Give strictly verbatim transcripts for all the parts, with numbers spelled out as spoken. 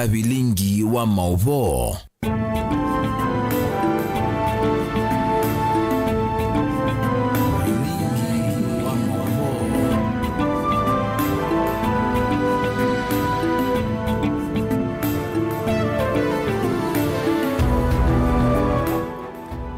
Vilingi wa maũvoo. Vilingi wa maũvoo.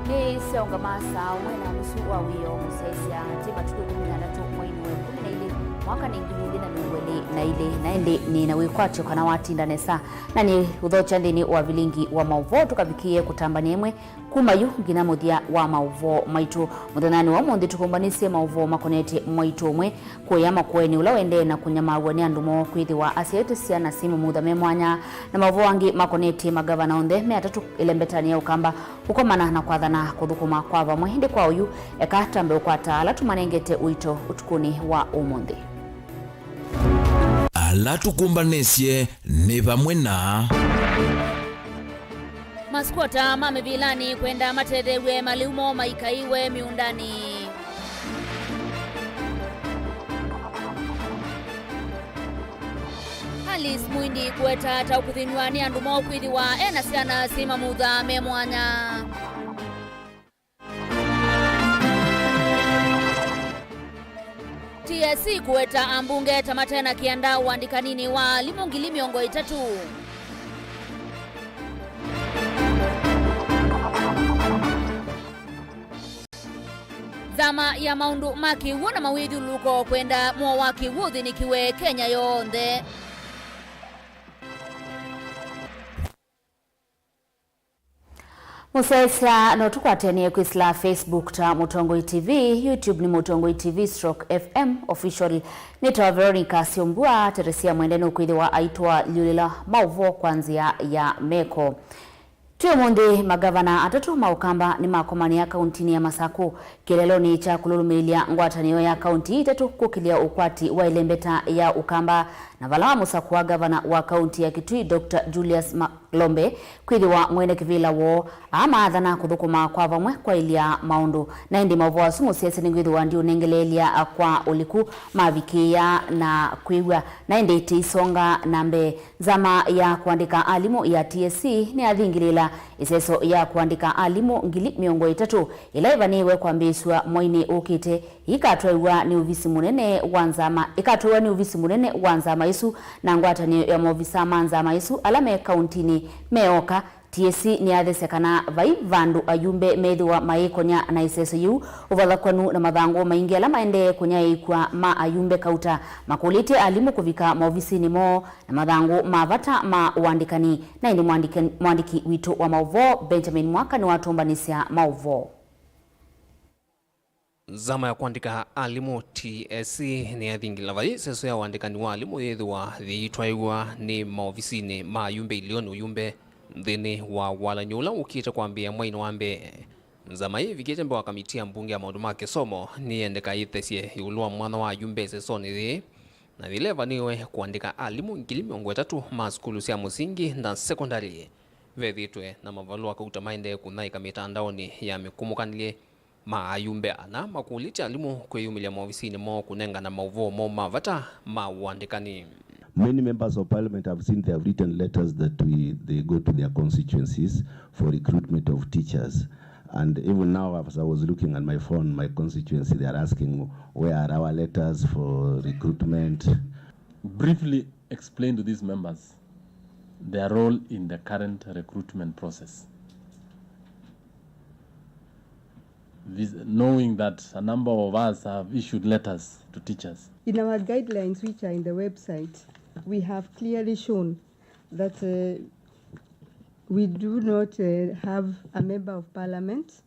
Nĩ syaũngama saa ũmwe na nusu wa wĩoo mũsyaĩĩsya. Ti matukũ ĩkũmi na atatũ mweinĩ wa ĩkũmi na ilĩ, mwaka nĩ ngili ilĩ na mĩongo ĩlĩ na ilĩ, na ĩndĩ nĩ na wĩkwatyo kana watinda nesa. Na nĩ ũthokya nthĩnĩ wa vilingi wa maũvoo, tũkavikĩĩe kũtambany'a ĩmwe kuma yu nginya mũthya wa maũvoo maitũ. Mũthenyanĩ wa ũmũnthĩ tũkũmbanĩsye maũvoo makonetye mwaitũ ũmwe kũya makoeni ũla ũendee na kũnyamaaw'a nĩ andũ moo kwĩthĩwa asyaĩte syana syĩ mamutha me mwanya, na maũvoo angĩ makonetye magavana onthe me atatũ ĩlembetanĩ ya Ũkamba kũkomana na kwathana kũthũkũma kwa vamwe. Ĩndĩ kwa oyu, eka twambe ũkwata ala tũmanengete ũito ũtukũnĩ wa ũmũnthĩ. Ala tũkũmbanĩsye nĩ vamwe na. Maskwota ma mĩvĩlanĩ kwenda matetheew'e malĩu moo maikaiwe mĩũndanĩ. Alice Muindi kũweta ta ũkũthĩnw'a nĩ andũ moo kwĩthĩwa e na syana syĩ mamutha me mwanya. T S C kũweta ambunge ta mate na kĩanda ũandĩkaninĩ wa alimũ ngili mĩongo ĩtatũ. Nzama ya maũndũ ma kĩw'ũ na mawĩthyũlũlũko kwenda mũo wa kĩw'ũ ũthĩnĩkĩwe Kenya yonthe. Mũsyaĩĩsya, no tũkwatanie kwĩsĩla Facebook ta Mũtongoi T V, YouTube nĩ Mũtongoi T V stroke F M Official. Nĩtawa Veronica Syombua. Teresia Mwende nũkwĩthĩwa aitũalyũlĩla maũvoo kwa nzĩa ya meko. Twĩ ũmũnthĩ, magavana atatũ ma Ũkamba nĩmakomanĩa kauntinĩ ya Masakũ kĩlelonĩ kya kũlũlũmĩĩlya ngwatanĩo ya kaunti itatũ kũkĩlya ũkwati wa ĩlembeta ya Ũkamba, na vala wamũsakũa gavana wa kaunti ya Kitui, Doctor Julius Malombe, kwĩthĩwa mwene kĩvĩla woo. Aa maathana kũthũkũma kwa vamwe kwaĩlya maũndũ. Na ĩndĩ maũvoo asu mũsyaĩĩsya nĩngwĩthĩwa ndiũnengeleelya kwa ũliku mavikĩĩa na kwĩw'a. Na ĩndĩ tĩisonga na mbee. Nzama ya kũandĩka alimũ ya T S C nĩyathingĩlĩĩla ĩseso ya kũandĩka alimũ ngili mĩongo ĩtatũ ĩla ĩvanĩĩwe kwambĩĩsw'a mwainĩ ũkĩte, ĩikatwaĩwa nĩ ovisi mũnene wa nzama, ĩkatwaĩwa nĩ ovisi mũnene wa nzama ĩsu na ngwatanĩo ya maovisa ma nzama ĩsu ala me kauntinĩ me oka. T S C nĩyathesya kana vai vandũ ayumbe methĩwa mayĩkonya na ĩseso yĩu, ũvathakwanu na mathangũ maingĩ ala maendee kũnyaĩĩkw'a ma ayumbe kauta makũlĩtye alimũ kũvika maovisinĩ moo na mathangũ ma vata ma ũandĩkani. Na ĩndĩ mwandĩki, mwandĩki witũ wa maũvoo, Benjamin Mwaka, nĩwatũmbanĩsya maũvoo. Nzama ya kũandĩka alimũ, T S C, nĩyathingĩla vai ĩseso ya ũandĩkani wa alimũ yĩthĩwa yĩitwaĩw'a nĩ maovisinĩ ma ayumbe ilioni ũyumbe nthĩnĩ wa walany'o ũla ũkĩte kwambĩĩa mwainĩ wa mbee. Nzama ĩĩ ĩvikĩte mbee wa kamiti ya mbunge ya maũndũ ma kĩsomo nĩyendeka yĩthesye ĩũlũ wa mwanya wa ayumbe ĩsesonĩ yĩĩ, na yĩla ĩvanĩĩwe kũandĩka alimũ ngili mĩongo ĩtatũ ma sukulu sya mũsingi na sekondalĩ. Vethĩĩtwe na mavalũa kauta maendee kũnyaĩĩka mĩtandaonĩ ya mĩkũmũkanĩlye ma ayumbe ana makũlĩtye alimũ kwĩyumĩlya maovisinĩ moo kũnengana maũvoo moo ma vata ma ũandĩkani. Many members of parliament have seen they have written letters that we, they go to their constituencies for recruitment of teachers. And even now, as I was looking at my phone, my constituency, they are asking, "Where are our letters for recruitment?" Briefly explain to these members their role in the current recruitment process, vis-, knowing that a number of us have issued letters to teachers. In our guidelines, which are in the website, we have clearly shown that, uh, we do not, uh, have a member of parliament.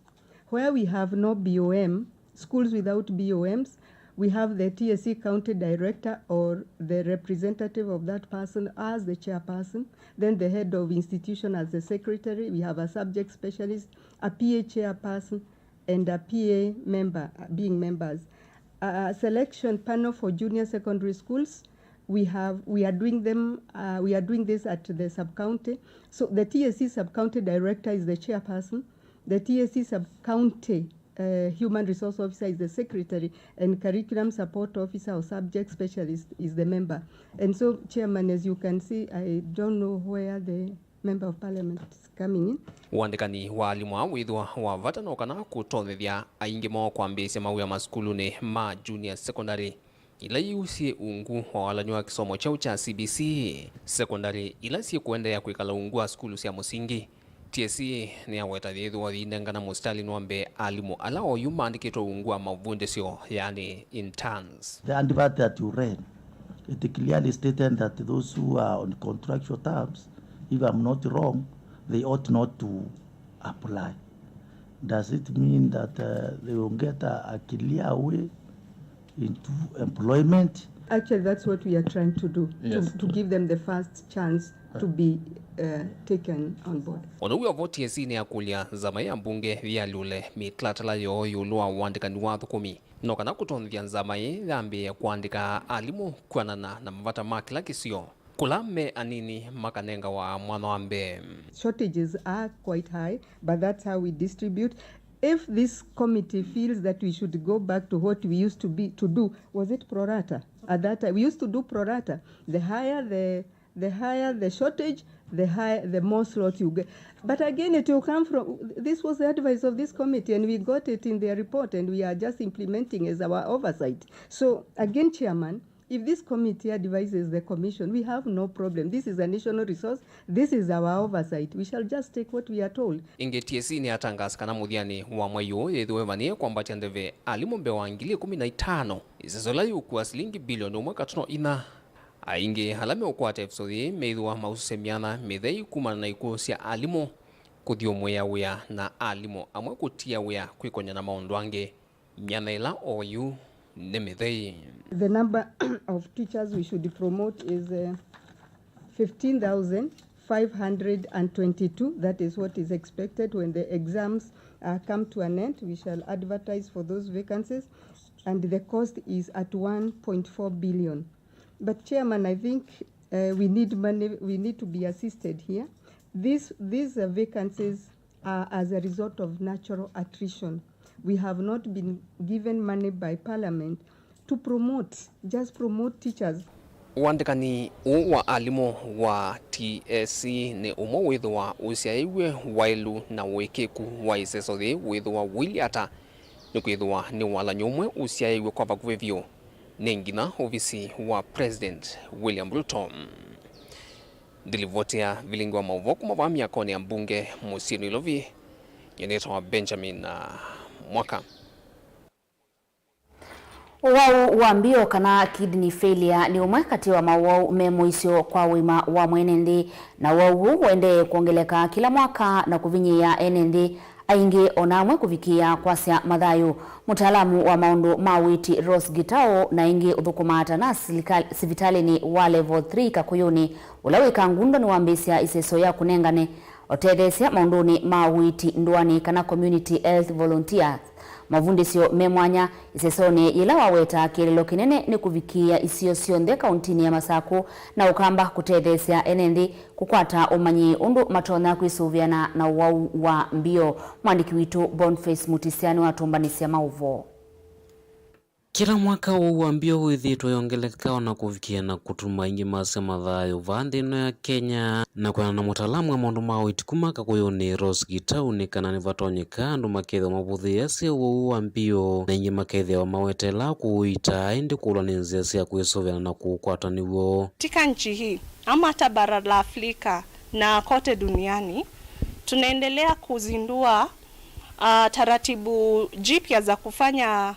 Where we have no B O M, schools without B O Ms, we have the T S C county director or the representative of that person as the chairperson. Then the head of institution as the secretary. We have a subject specialist, a P A chairperson, and a P A member, uh, being members. A selection panel for junior secondary schools, we have, we are doing them, uh, we are doing this at the sub-county. So the T S C sub-county director is the chairperson. The T S C sub-county uh, human resource officer is the secretary, and curriculum support officer or subject specialist is the member. And so, Chairman, as you can see, I don't know where the member of parliament is coming in. Ũandĩkani wa alimũ aa wĩthĩwa wa vata no kana kũtonyethya aingĩ moo kwambĩĩsya mawĩa masukulunĩ ma junior secondary, ila yu syĩ ungu wa walany'o wa kĩsomo kyaũ kya C B C, sekondalĩ ila syĩkũendeea kwĩkala ungu wa sukulu sya mũsingi. T S C nĩyaweta yĩthĩwa yĩinengana mũsitalĩnĩ wa mbee alimũ ala oyu maandĩkĩtwe ungu wa mavundĩsyo, yani interns. The advert that you read, it clearly stated that those who are on contractual terms, if I'm not wrong, they ought not to apply. Does it mean that, uh, they will get a, a clear way into employment? Actually, that's what we are trying to do, to, Yes. to give them the first chance to be, uh, taken on board. Ona wĩ o vo, T S C nĩyakũlya nzama ya mbunge yĩalyũle mĩtalatala yoo ĩũlũ wa ũandĩkani wa athũkũmi, no kana kũtonyethya nzama ĩĩ yambĩĩe kũandĩka alimũ kwĩanana na mavata ma kĩla kĩsio. Kũla me anini makanengawa mwanya wa mbee. Shortages are quite high, but that's how we distribute. If this committee feels that we should go back to what we used to be, to do, was it pro rata? At that time, we used to do pro rata. The higher the, the higher the shortage, the higher, the more slots you get. But again, it will come from, this was the advice of this committee, and we got it in their report, and we are just implementing as our oversight. So again, Chairman, if this committee advises the commission, we have no problem. This is a national resource. This is our oversight. We shall just take what we are told. Ĩngĩ, T S C nĩyatangaasa kana mũthyanĩ wa mwei ũũ yĩthĩwe ĩvanĩĩe kwambatya ndeve alimũ mbee wa ngili ĩkũmi na itano, ĩseso ĩla yĩũkua silingi bilioni ũmwe katuno inya. Aingĩ ala meũkwata ĩseso yĩĩ meĩthĩwa mausũsya myanya mĩthei kumana na ikw'ũ sya alimũ, kũthyũmũĩa wĩa na alimũ amwe kũtia wĩa kwĩkony'a na maũndũ angĩ. Myanya ĩla oyu nĩ mĩthei. The number of teachers we should promote is, uh, fifteen thousand five hundred and twenty-two. That is what is expected when the exams, uh, come to an end. We shall advertise for those vacancies, and the cost is at one point four billion. But Chairman, I think, uh, we need money, we need to be assisted here. These, these, uh, vacancies are as a result of natural attrition. We have not been given money by Parliament to promote, just promote teachers. Ũandĩkani ũũ wa alimũ wa T S C nĩ ũmwe wĩthĩwa ũsyaĩw'e waĩlu na ũĩkĩĩku wa ĩseso yĩĩ wĩthĩwa ũilyĩ ata, nĩkwĩthĩwa nĩ walany'o ũmwe ũsyaĩw'e kwa vakuvĩ vyũ nĩ nginya ovisi wa President William Ruto. Ndilivotea vilingi wa maũvoo kuma vaa myakonĩ ya mbunge mũsyĩ Nairobi, nyie nĩtawa Benjamin, ah, Mwaka. Ũwau wa mbio kana kidney failure nĩ ũmwe katĩ wa maũwau me mũisyo kwa ũima wa mwene nthĩ, na ũwau ũũ ũendee kwongeleka kĩla mwaka na kũvinyĩĩa ene nthĩ aingĩ, o na amwe kũvikĩĩa kwasya mathayũ. Mũtaalamu wa maũndũ ma ũiiti Rose Gitau, na ĩngĩ ũthũkũmaa ta nurse silikal-, sivitalĩnĩ wa Level three Kakũyũnĩ, ũla wĩ Kangundo, nĩwambĩĩsya ĩseso ya kũnengane ũtetheesya maũndũnĩ ma ũiiti ndũanĩ kana community health volunteers. Mavundĩsyo me mwanya ĩsesonĩ yĩla waweta kĩeleelo kĩnene nĩ kũvikĩĩa isio syonthe kauntinĩ ya Masakũ na Ũkamba kũtetheesya ene nthĩ kũkwata ũmanyi ũndũ matonya kwĩsũvĩana na ũwau wa mbio. Mwandĩki witũ Boniface Mutisya nĩwatũmbanĩsya maũvoo. Kĩla mwaka ũwau wa mbio wĩthĩĩtwe ũyongeleka o na kũvikĩa na kũtuma aingĩ masya mathayũ vaa nthĩ ĩno ya Kenya. Na kwĩanana na mũtaalamu wa maũndũ ma ũiiti kuma Kakũyũnĩ, Rose Gitau, nĩ kana nĩvatonyeka andũ makethĩwa mavũthĩĩasya ũwau wa mbio, na aingĩ makethĩawa maweteelaa kũũita, ĩndĩ kũlwa nĩ nzĩa sya kwĩsũvĩana na kũũkwata nĩw'o. Katika nchi hii, ama hata bara la Afrika na kote duniani, tunaendelea kuzindua, ah, taratibu jipya za kufanya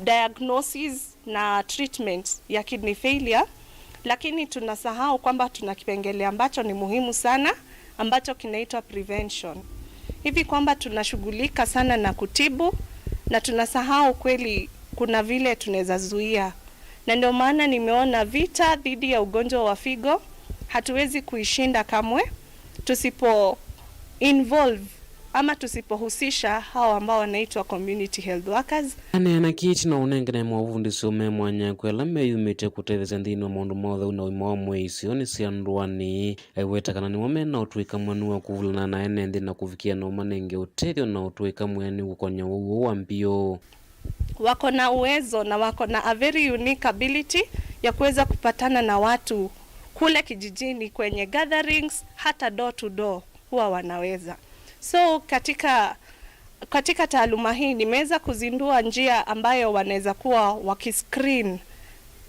diagnosis na treatment ya kidney failure, lakini tunasahau kwamba tuna kipengele ambacho ni muhimu sana, ambacho kinaitwa prevention. Hivi kwamba tunashughulika sana na kutibu na tunasahau kweli kuna vile tunaweza zuia. Na ndio maana nimeona vita dhidi ya ugonjwa wa figo hatuwezi kuishinda kamwe tusipo involve ama tusipohusisha hao ambao wanaitwa community health workers. Aneena kĩĩ ĩtina wa ũnengane mavundĩsyo me mwanya kwĩ ala meyumĩtye kũtetheesya nthĩnĩ wa maũndũ ma ũtheu na ũima wa mwĩĩ isionĩ sya ndũanĩ. Aiweta kana nĩmo me na ũtũĩka mwenu wa kũvulana na ene nthĩ na kũvikĩa no manenge ũtethyo na ũtũĩka mwĩanĩu kũkonya ũwau ũũ wa mbio. Wako na uwezo na wako na a very unique ability ya kuweza kupatana na watu kule kijijini kwenye gatherings, hata door to door huwa wanaweza. So katika, katika taaluma hii nimeweza kuzindua njia ambayo wanaweza kuwa wakiscreen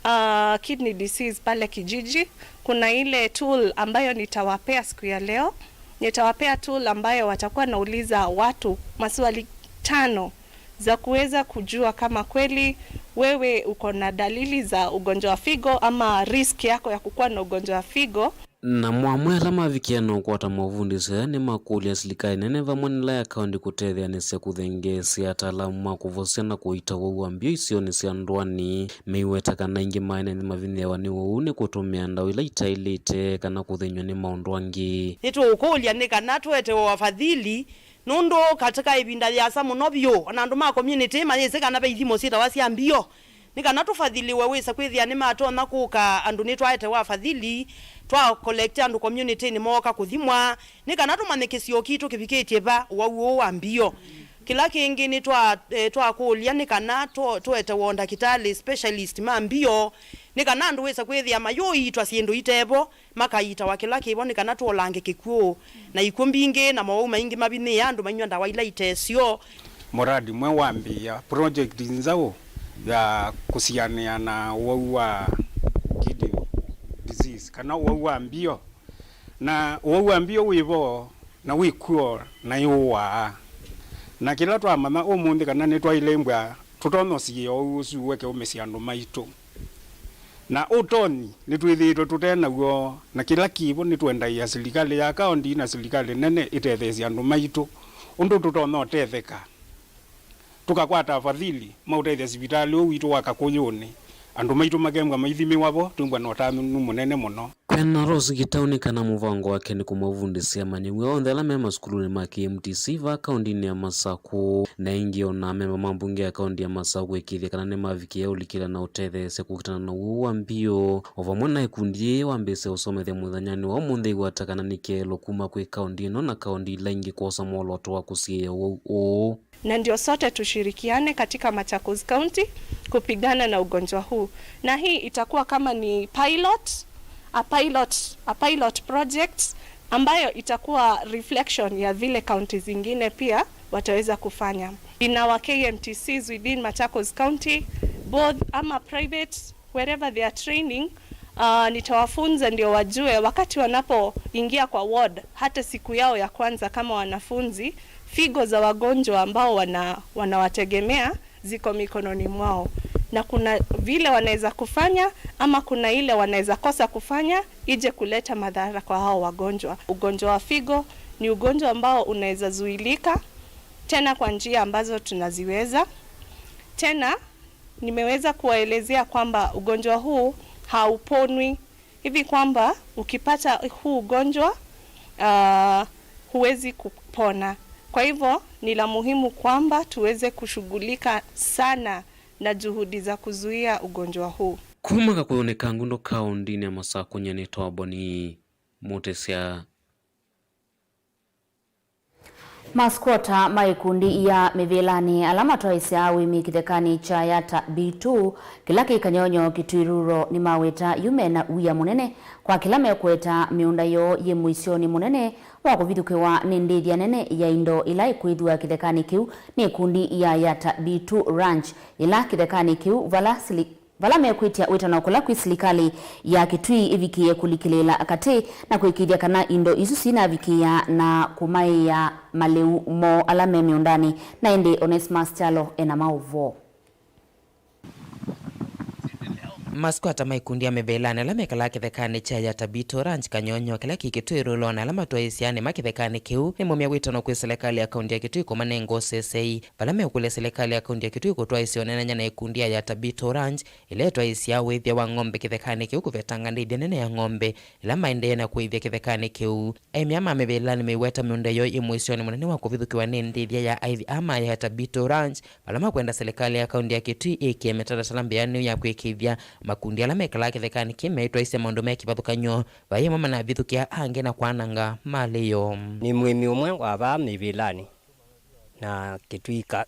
uh, kidney disease pale kijiji. Kuna ile tool ambayo nitawapea siku ya leo. Nitawapea tool ambayo watakuwa nauliza watu maswali tano za kuweza kujua kama kweli wewe uko na dalili za ugonjwa wa figo ama risk yako ya kukuwa na ugonjwa wa figo. Namo amwe ala mavikie na ũkwata mavundĩsyo aya nĩmakũlya silikalĩ nene vamwe na ĩla ya kaũnti kũtetheanĩsya kũthengeesya ataalamu ma kũvosya na kũita ũwau wa mbio isionĩ sya ndũanĩ. Meiweta kana aingĩ ma ene nthĩ mavinyĩĩawa nĩ ũwau nĩ kũtũmĩa ndawa ila itaĩlĩte kana kũthĩnywa nĩ maũndũ angĩ. Nĩtũũkũlya nĩ kana tũetewe wafadhili, nũndũ katika ĩvinda yĩasa mũno vyũ, ona andũ ma community mayĩsĩ kana ve ithimo syĩtawa sya mbio. Nĩ kana tũfathiliwe wĩsa kwĩthĩa nĩmatonya kũka andũ nĩtwaete wafadhili, twa collect andũ community-nĩ mooka kũthimwa, nĩ kana tũmanye kĩsio kitũ kĩvikĩtye va ũwau ũũ wa mbio. Kĩla kĩngĩ nĩ twa, eh, twakũlya nĩ kana tũ-, tũetewe ndakĩtalĩ specialist ma mbio, nĩ kana andũ wĩsa kwĩthĩa mayũiitwa syĩndũ itevo, makaitawa kĩla kĩvo nĩ kana tũolange kĩkw'ũ na ikw'ũ mbingĩ na mowau maingĩ mavinyĩĩa andũ mainyw'a ndawa ila itesyo. Mũradi mweũ wambĩĩa project nzaũ ya kũsianĩa na ũwau wa kidney disease kana ũwau wa mbio. Na ũwau wa mbio wĩ vo na wĩ kw'o na ĩũaa. Na kĩla twamanya ũmũnthĩ kana nĩtwaĩle mbwa tũtonya ũsiĩĩa ũwau ũsu ũeke ũmĩsya andũ maitũ. Na ũtonyi nĩtwĩthĩĩtwe tũte naw'o, na kĩla kĩvo nĩtũendaĩa silikalĩ ya kaũnti na silikalĩ nene ĩtetheesye andũ maitũ ũndũ tũtonya ũtetheka, tũkakwata afadhili ma ũtethya sivitalĩ ũũ witũ wa Kakũyũnĩ, andũ maitũ makembwa maithimĩwa vo, twĩmbwa na ũtanu mũnene mũno. Kwĩanana na Rose Gitau nĩ kana mũvango wake nĩ kũmavundĩsya amanyĩw'a onthe ala me masukulunĩ ma K M T C vaa kaũntinĩ ya Masakũ. Na ĩngĩ, o na amemba ma mbunge ya kaũnti ya Masakũ kũĩkĩĩthya kana nĩmavikĩĩa ũlikĩla na ũtetheesya kũkitana na ũwau wa mbio, o vamwe na ĩkundi yĩĩ wambĩĩsya ũsomethya mũthenyanĩ wa ũmũnthĩ aiweta kana nĩ kĩeleelo kuma kwĩ kaũnti ĩno na kaũnti ila ingĩ kwosa mwolooto wa kũsiĩĩa ũwau ũũ. Na ndio sote tushirikiane katika Machakos County kupigana na ugonjwa huu. Na hii itakuwa kama ni pilot, a pilot, a pilot project ambayo itakuwa reflection ya vile counties zingine pia wataweza kufanya. In our K M T Cs within Machakos County, both ama private, wherever they are training, uh, nitawafunza ndio wajue wakati wanapoingia kwa ward, hata siku yao ya kwanza kama wanafunzi, figo za wagonjwa ambao wana, wanawategemea ziko mikononi mwao, na kuna vile wanaweza kufanya ama kuna ile wanaweza kosa kufanya ije kuleta madhara kwa hao wagonjwa. Ugonjwa wa figo ni ugonjwa ambao unaweza zuilika tena kwa njia ambazo tunaziweza. Tena nimeweza kuwaelezea kwamba ugonjwa huu hauponwi, hivi kwamba ukipata huu ugonjwa, ah, huwezi kupona. Kwa hivyo ni la muhimu kwamba tuweze kushughulika sana na juhudi za kuzuia ugonjwa huu. Kuma Kakũyũnĩ ka Ngundo kaũntinĩ ya Masakũ, nyie nĩtawa Boni Mũtĩsya. Maskwota ma ikundi ya mĩvĩlanĩ ala matwaĩsya ũĩmi kĩthekanĩ kya Yatta B two kĩla kĩ Kanyonyo Kitui Rural nĩmaweta yu mena wia mũnene kwa kĩla mekũweta mĩũnda yoo yĩ mũisyonĩ mũnene wa kũvithũkĩwa nĩ ndĩthya nene ya indo ila ikwĩthwa kĩthekanĩ kĩu nĩ ikundi ya Yatta B two Ranch, yĩla kĩthekanĩ kĩu vala sili- Vala mekwĩtya wĩtano kũla kwĩ silikalĩ ya Kitui ĩvikĩĩe kũlikĩlĩĩla katĩ na kũĩkĩĩthya kana indo isu sinavikĩĩa na kũmaĩĩa malĩu moo ala me mĩũndanĩ. Na ĩndĩ Onesmus Kyalo ena maũvoo. Masikwata ma ikundi ya mĩvĩlanĩ ala mekalaa kĩthekanĩ kya Yatabito Ranch Kanyonyo kĩla kĩ Kitui Rural na ala matwaĩĩsya nĩma kĩthekanĩ kĩu nĩmaumya wĩtano kwĩ silikalĩ ya kaunti ya Kitui kũmanenga ũsesei, vala mekũlya silikalĩ ya kaunti ya Kitui kũtwaĩĩsya ũneenany'a na ikundi ya Yatabito Ranch ĩla ĩtwaĩĩsya ũĩthya wa ng'ombe kĩthekanĩ kĩu kũvetanga ndĩthya nene ya ng'ombe ĩla maendee na kũĩthya kĩthekanĩ kĩu. Aĩmi aa ma mĩvĩlanĩ meiweta mĩũnda yoo yĩ mũisyonĩ mũnene wa kũvithũkĩwa nĩ ndĩthya ya aĩthi aa ma Yatabito Ranch, vala makwenda silikalĩ ya kaunti ya Kitui ĩkĩe mĩtalatala mbĩanĩu ya kũĩkĩĩthya makundi ala mekalaa kĩthekanĩ kĩĩ meĩtwaĩsya maũndũ me kĩvathũkany'o, vai amwe manavithũkĩa angĩ na kwananga malĩ yoo. Nĩ mũĩmi ũmwe wa vaa mĩvĩlanĩ na Kitui ka-,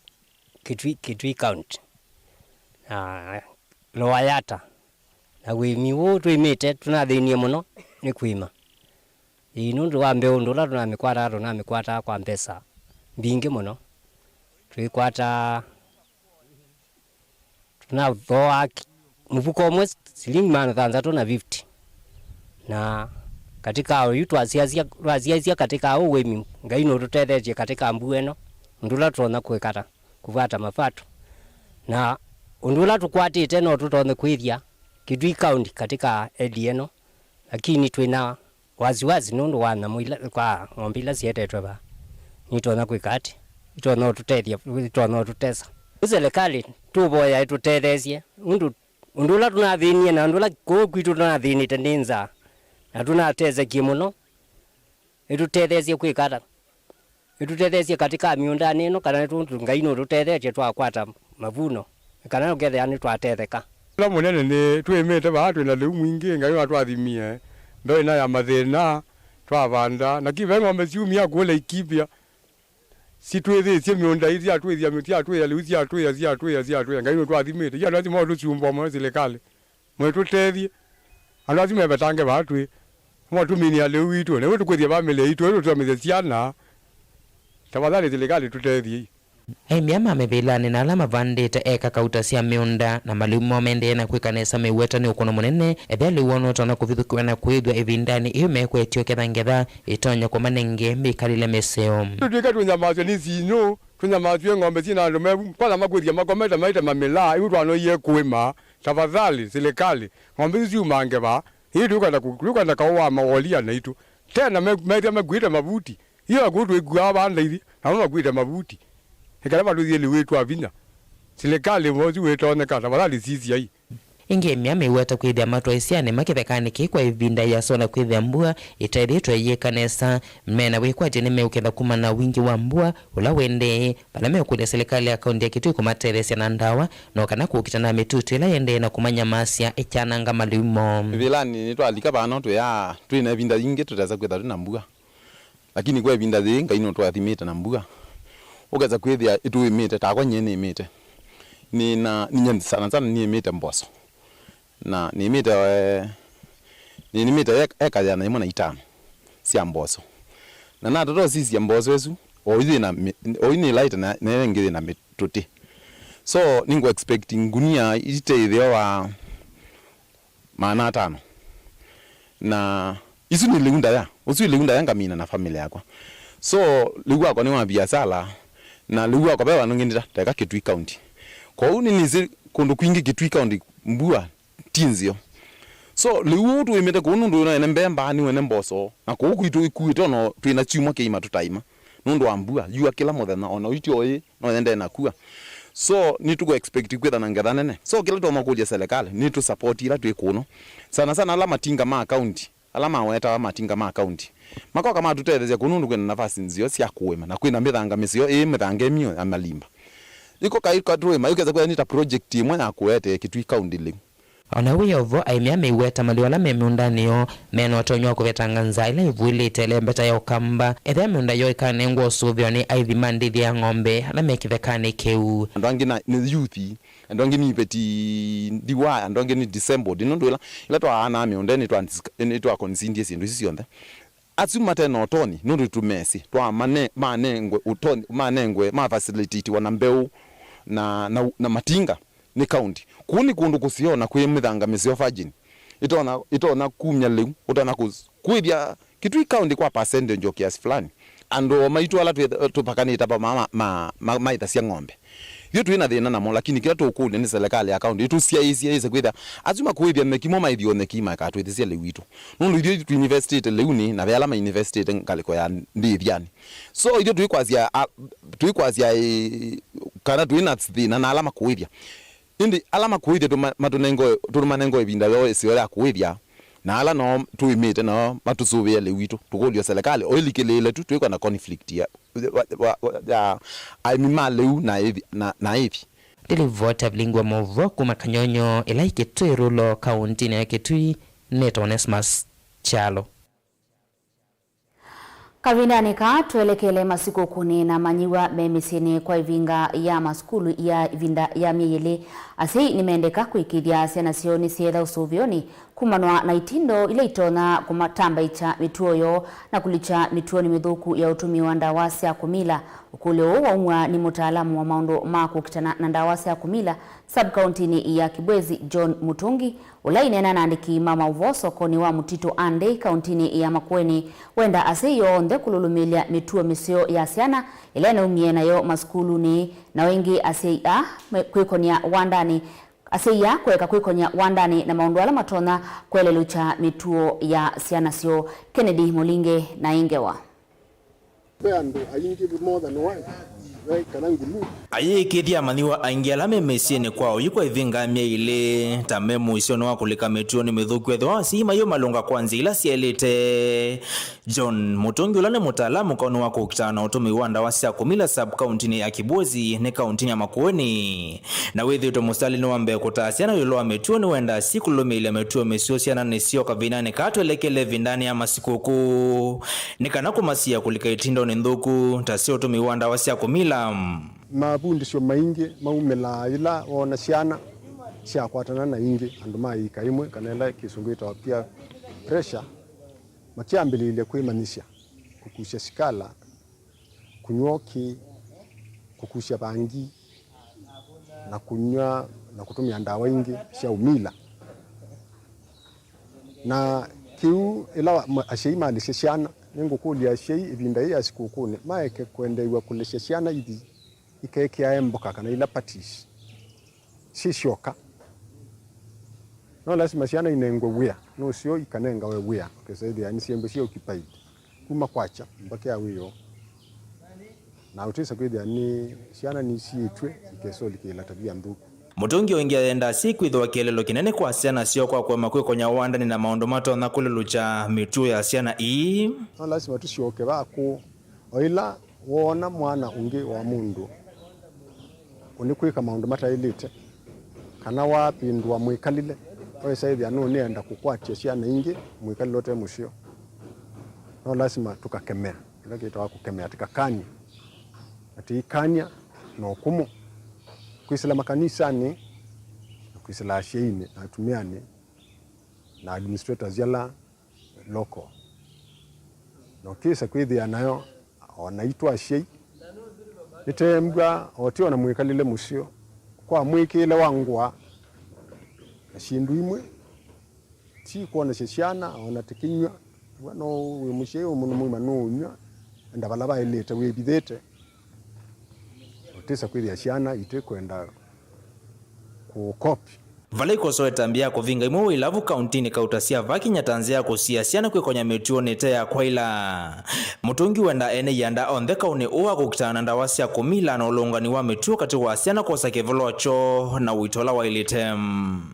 Kitui, Kitui County na Lower Yatta, na ũĩmi ũũ twĩmĩte tũnathĩnie mũno nĩ kũĩma. Ĩĩ, nũndũ wa mbeũ ũndũ ũla tũnamĩkwataa, tũnamĩkwataa kwa mbesa mbingĩ mũno. Twĩkwataa, tũnathooaa ki-, mũvuko ũmwe silingi maana thanthatũ na fifty. Na katika oyu twasiasya, twasiasya katika ũũ ũĩmi, Ngai nũtũtethetye katika mbua ĩno, ũndũ ũla tũtonya kwĩkata, kũvata mapato. Na ũndũ ũla tũkwatĩte no tũtonye kwĩthya Kitui County katika area ĩno, lakini twĩna wasiwasi nũndũ wa nyamũ ila, kwa ng'ombe ila sietetwe vaa. Nitonya kwĩka atĩ, itonya ũtũtethya, itonya ũtũtesa. Ũ silikalĩ tũvoya ĩtũtetheesye, ũndũ, ũndũ ũla tũnathĩnie na ũndũ ũla kũũ kwitũ tũnathĩnĩte nĩ nzaa, na tũnatesekie mũno, ĩtũtetheesye kwĩka ata? Ĩtũtetheesye katika mĩũndanĩ ĩno, kana nĩtũ-, Ngai nũtũtetheetye twakwata mavuno, kana ũkethĩa nĩtwatetheka. Ũla mũnene nĩ twĩmĩte vaa twĩ na lĩu mwingĩ, Ngai nĩwatwathimie, ndoĩ na ya mathĩna, twavanda, na ki ve ng'ombe syumia kũũ Laikipia, sitwĩthĩĩsye mĩũnda ii, syatwĩthya mĩ-, syatwĩa lĩu, syatwĩa, syatwĩa, syatwĩa, Ngai nũtwathimĩte. Yu andũ asu maũtũsyumbwa mũno silikalĩ. Mwĩtũtethye. Andũ asu mevetange vaa twĩ. Mwatũminĩa lĩu witũ. Nĩw'o tũkwĩthya vamĩlĩ yaitũ, ĩtũ tũthomethye syana. Tafadhali silikalĩ tũtethyei. Aĩmi aa ma mĩvĩlanĩ na ala mavandĩte eka kauta sya mĩũnda na malĩu moo maendee na kwĩka nesa meiweta nĩ ũkũno mũnene, ethĩa lĩu woo nũtonya kũvithũkĩwa na kwĩthwa ĩvindanĩ ĩu mekwetye ũketha ngetha ĩtonya kũmanenge mĩkalĩle mĩseo. Tũtw'ĩka tũnyamasw'e nĩ sinũ, tũnyamasw'e ng'ombe syĩ na andũ mevu, kwana makwĩthya makomete maite mamĩlaa, ĩu twanoie kũĩma. Tafadhali, silikalĩ, ng'ombe isu syumange vaa. Ĩĩ tũkwenda kũ-, tũkwenda kaũ wa mawolia naitũ. Tena me-, methĩa mekuĩte mavuti. Iyo akũũ twĩkuaa vaa ndaithi, namo makuĩte mavuti. Ĩkala matũthiĩ lĩu wĩtwa vinya. Silikalĩ, ũsu wĩtonyeka, tafadhali sisyai. Ĩngĩ aĩmi aa meiweta kwĩthĩa matwaĩsya nĩma kĩthekanĩ kĩĩ kwa ĩvinda ĩasa ona kwĩthĩa mbua ĩtaĩthĩtwe ĩyĩka nesa. Mena wĩkwatyo nĩmeũketha kumana na wingĩ wa mbua ũla ũendee, vala mekũlya silikalĩ ya kaunti ya Kitui kũmatetheesya na ndawa, no kana kũkita na mĩtutu ĩla ĩendee na kũmanyamasya ĩkyananga malĩu moo. Ĩvĩlanĩ nĩtwalika vano twĩaa twĩ na ĩvinda yingĩ tũtesa kwĩtha twĩ na mbua, lakini kwa ĩvinda yĩĩ Ngai nũtũathimĩte na mbua. Ũkesa kwĩthĩa ĩtũĩmĩte, takwa nyie nĩĩmĩte. Nĩ na, ninyie sana sana nĩĩmĩte mboso. Na nĩmĩte, eh, nĩnĩmĩte eka, eka yĩana yĩmwe na itano sya mboso. Na natata ũsisya mboso ĩsu, oyu yĩna mĩ-, oyu nĩlaĩte na, na ĩla ĩngĩ yĩna mĩtũtĩ. So, nĩngũ expect ngunia ite ĩtheo wa maana atano. Na isu nĩ lĩu ndaya, ũsu nĩ lĩu ndaya ngamina na family yakwa. So, lĩu wakwa nĩ wa biasala, na lĩu wakwa ve vandũ ngĩ ndita, teka Kitui County. Kwoou nĩnĩsĩ kũndũ kwingĩ Kitui County mbua ti nzeo. So, lĩu ũũ tũĩmĩte kũu nũndũ wĩna ene mbemba, nĩ wene mboso, na kũu kwitũ ikuĩte ona twĩna kyumwa kĩima tũtaima. Nũndũ wa mbua, yua kĩla mũthenya, ona ũityo ũĩ, no yendee na kua. So, nĩtũkũ expect kwĩtha na ngetha nene. So, kĩla tũmakũlya serikali, nĩtũ support ila twĩ kũno. Sana sana ala matinga ma county, ala mawetawa matinga ma county. Makoka matũtetheesya kũu nũndũ kwĩna nafasi nzeo sya kũĩma, na kwĩna mĩthanga mĩseo ĩĩ mĩthanga ĩmyũ ya malimba. Iko kai katũĩma, yũkesa kwĩtha nĩ ta project ĩmwe ya kũete Kitui County lĩu. O na wĩ o vo, aĩmi aa meiweta malĩu ala me mĩũndanĩ yoo me na ũtonyi wa kũvetanga nzaa ĩla ĩvuĩlĩte ĩlembeta ya Ũkamba, ethĩa mĩũnda yoo ĩkanengwa ũsũvĩo nĩ aĩthi ma ndĩthya ya ng'ombe ala me kĩthekanĩ kĩu. Andũ angĩ na, nĩ youth, andũ angĩ nĩ iveti ndiwa, andũ angĩ nĩ disabled. Nũndũ ĩla, ĩla twaanaa mĩũnda, nĩtwa, nĩtwa considie syĩndũ isu syonthe. Asu mate na ũtonyi, nũndũ tũmesĩ, twa mane-, manengwe ũtonyi, manengwe, ma facilitatiwa na mbeũ na, na, na matinga nĩ county. Kũu nĩ kũndũ kũseo na kwĩ mĩthanga mĩseo virgin. Ĩtonya, ĩtonya kumya lĩu, ũtonya kũ-, kwĩthya Kitui County kwa percentage o kiasi fulani. Andũ o maitũ ala twĩ-, tũpakanĩte vamwe ma, ma, ma, maĩthasya ng'ombe. Ithyĩ twĩ na thĩna namo, lakini kĩla tũkũlya nĩ serikali ya kaunti ĩtũsyaĩĩsye yĩse kwĩthĩa asu makũĩthya nyeki mo maĩthi o nyeki maikatwĩthĩsya lĩu witũ. Nũndũ ithyĩ tũinvestĩte lĩunĩ na ve ala mainvestĩte ngalĩko ya ndĩthyanĩ. So ithyĩ twĩkwasya, a, twĩkwasya, ĩ, kana twĩ na thĩna na ala makũĩthya. Ĩndĩ ala makũĩthya tũma-, matũnengo-, tũmanengo ĩvinda yoo ĩseo ya kũĩthya, na ala noo tũĩmĩte nao matũsũvĩe lĩu witũ. Tũkũlyo serikali o ĩlikĩlĩĩle tu twĩkwa na conflict ya, wa, wa, wa, ya aĩmi ma lĩu na ĩthi-, na, na ĩthi. Ndĩlivota vilingwa maũvoo kuma Kanyonyo ĩla ĩ Kitui Rulo, kauntinĩ ya Kitui, nĩtawa Onesmus Kyalo. Kavindanĩ kaa twelekele masikũkũnĩ, na amanyĩw'a me mĩsyĩnĩ kwa ĩvinga ya masukulu ya ĩvinda ya myei ĩlĩ. Asyai nĩmendeka kũĩkĩĩthya syana syoo nĩsyeetha ũsũvĩonĩ kumanwa na itindo ila itonya kũmatambaĩkya mĩtuo yoo na kũlikya mĩtuonĩ mĩthũku ya ũtũmĩi wa ndawa sya kũmila. Ũkũlyo ũũ waumw'a nĩ mũtaalamu wa maũndũ ma kũkitana na ndawa sya kũmila sub-kauntinĩ ya Kibwezi, John Mutungi, ũla aineena na andĩki ma maũvoo sokonĩ wa Mũtitũ Andei, kauntinĩ ya Makueni, wenda asyai onthe kũlũlũmĩĩlya mĩtuo mĩseo ya syana ĩla ĩnaumie nayo masukulunĩ, na o ĩngĩ asyai aa me-, kwĩkony'a wandanĩ, asyai aa kũeka kwĩkony'a wandanĩ na maũndũ ala matonya kũelelũkya mĩtuo ya syana syoo. Kennedy Mũlinge na ĩ ngewa. Ve andũ aingĩ more than one, ve kana nguluvu. Ayĩĩkĩĩthya amanyĩw'a aingĩ ala me mĩsyĩnĩ kwa oyu kwa ĩvinga ya myei ĩlĩ, ta me mũisyonĩ wa kũlika mĩtuonĩ mĩthũku ethĩwa asyai mayũmalũnga kwa nzĩa ila syaĩlĩte. John Mutungi, ũla nĩ mũtaalamu kaũnĩ wa kũkitana na ũtũmĩi wa ndawa sya kũmila sub-kauntinĩ ya Kibwezi, nĩ kauntinĩ ya Makueni, na wĩthĩĩtwe mũsitalĩnĩ wa mbee kũtaa syana ĩũlũ wa mĩtuo, nĩwendaa syĩ kũlũmĩĩlya mĩtuo mĩseo syananĩ syoo kavindanĩ kaa twelekele ĩvindanĩ ya masikũkũ, nĩ kana kũmasiĩa kũlika itindonĩ nthũku ta sya ũtũmĩi wa ndawa sya kũmila. Mavundĩsyo maingĩ maumĩlaa yĩla woona syana syakwatana na ingĩ, andũ ma ĩika ĩmwe, kana ĩla kĩsũngũ ĩtawa peer pressure, makyambĩlĩĩlya kwĩmanyĩsya kũkusya sikala, kũnyw'a ũkĩ, kũkusya vangi, na kũnyw'a na kũtũmĩa ndawa ingĩ sya ũmila. Na kĩu, ĩla wa-, ma-, asyai malĩsya syana, nĩngũkũlya asyai ĩvinda yĩĩ ya sikũkũnĩ maeke kwendeew'a kũlesya syana ithi ikekĩae mboka kana ila patties syĩ syoka. No lasima syana inengwe wĩa, nũseo ikanengawe wĩa, ũkesa ĩthĩa nĩ syĩndũ syĩ occupied kuma kwakya mbaka ya wĩoo. Na ũtĩsa kwĩthĩa nĩ syana nisiĩtw'e ikesolikĩĩla tavia nthũku. Mũtũngi ũngĩ ayendaa syĩ kwĩthĩwa kĩeleelo kĩnene kwa syana syoo kwa kũema kwĩkonya wandanĩ na maũndũ matonya kũlelũkya mĩtuo ya syana ii. No lasima tũsyoke vakũũ. O ĩla woona mwana ũngĩ wa mũndũ ũnĩkwĩka maũndũ mataĩlĩte, kana wavĩndũa mwĩkalĩle, ũĩsa ĩthĩa nũnĩenda kũkwatya syana ingĩ mwĩkalĩle ũte mũseo, no lasima tũkakemea, kĩla kĩtawa kũkemea, tũkakany'a, na tũikany'a na ũkũmũ, kwĩsĩla makanisanĩ, na kwĩsĩla asyaiinĩ na atumĩanĩ na administrators ala local. Na ũkĩsa kwĩthĩa nayo, o naitũ asyai, nĩtembwa o ti o na mwĩkalĩle mũseo, kwa mwĩkĩĩle wa ngũa na syĩndũ imwe, ti kwonasya syana, o na tũkĩnyw'a, w'a no wĩ mũsyai mũndũ mũima nũũnyw'a, enda vala vaĩlĩte wĩvithĩte. Ũtĩsa kwĩthĩa syana itĩkwenda kũkopi. Vala ikosoe ĩtambya ya kũvinga imwe wa ilavu kauntinĩ kauta sya vaa kinya ta nzĩa ya kũsiĩĩa syana kwĩkonya mĩtuonĩ ĩte ya kwaĩla. Mũtũngi wenda ene ianda onthe kaũnĩ ũũ wa kũkitana na ndawa sya kũmila na ũlũngani wa mĩtuo katĩ wa syana kwosa kĩvĩlo kyoo na ũito ũla waĩlĩte.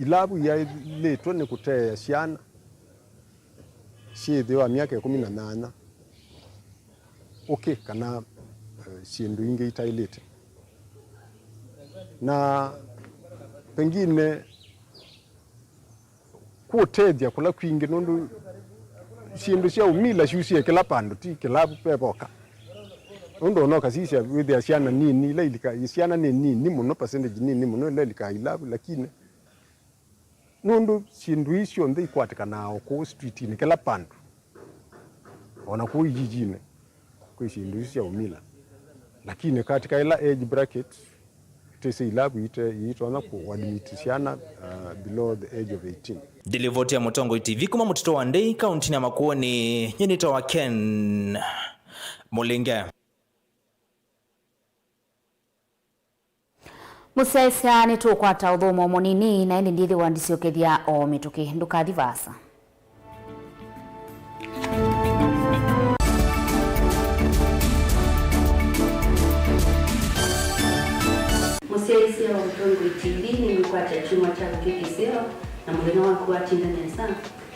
Ilavu iyaĩlĩtwe nĩ kũteea syana syĩthĩwa myaka ĩkũmi na nyanya ũkĩ kana, eh, syĩndũ ingĩ itaĩlĩte. Na pengine kũtethya kũla kwingĩ, nũndũ syĩndũ sya ũmila syusie kĩla vandũ, ti kĩlavu vevoka. Nũndũ ona ũkasisya wĩthĩa syana nini ila ilika, syana nĩ nini mũno, percentage nini mũno ila ilikaa ilavu, lakini nũndũ syĩndũ ii syonthe ikwatĩkanaa o kũu streetinĩ kĩla vandũ, o na kũu ijijinĩ kwĩ syĩndũ isu sya ũmila, lakini katika ila age bracket, tĩsĩ ilavu ite-, iitonya kũadmit syana, uh, below the age of eighteen. Ndilivoti ya Mũtongoi T V kuma Mũtitũ wa Ndei, kauntinĩ ya Makueni, nyie nĩtawa Ken Mũlinge. Mũsyaĩĩsya, nĩtũkwata ũthũmũo mũnini, na ĩndĩ ndyĩthĩwa ndisyokethya o mĩtũkĩ. Ndũkathi vaasa. Mũsyaĩĩsya wa Mũtongoi T V, nĩnĩkwatya kyumwa kyaku kĩ kĩseo, na mũthenya waku watinda nesa.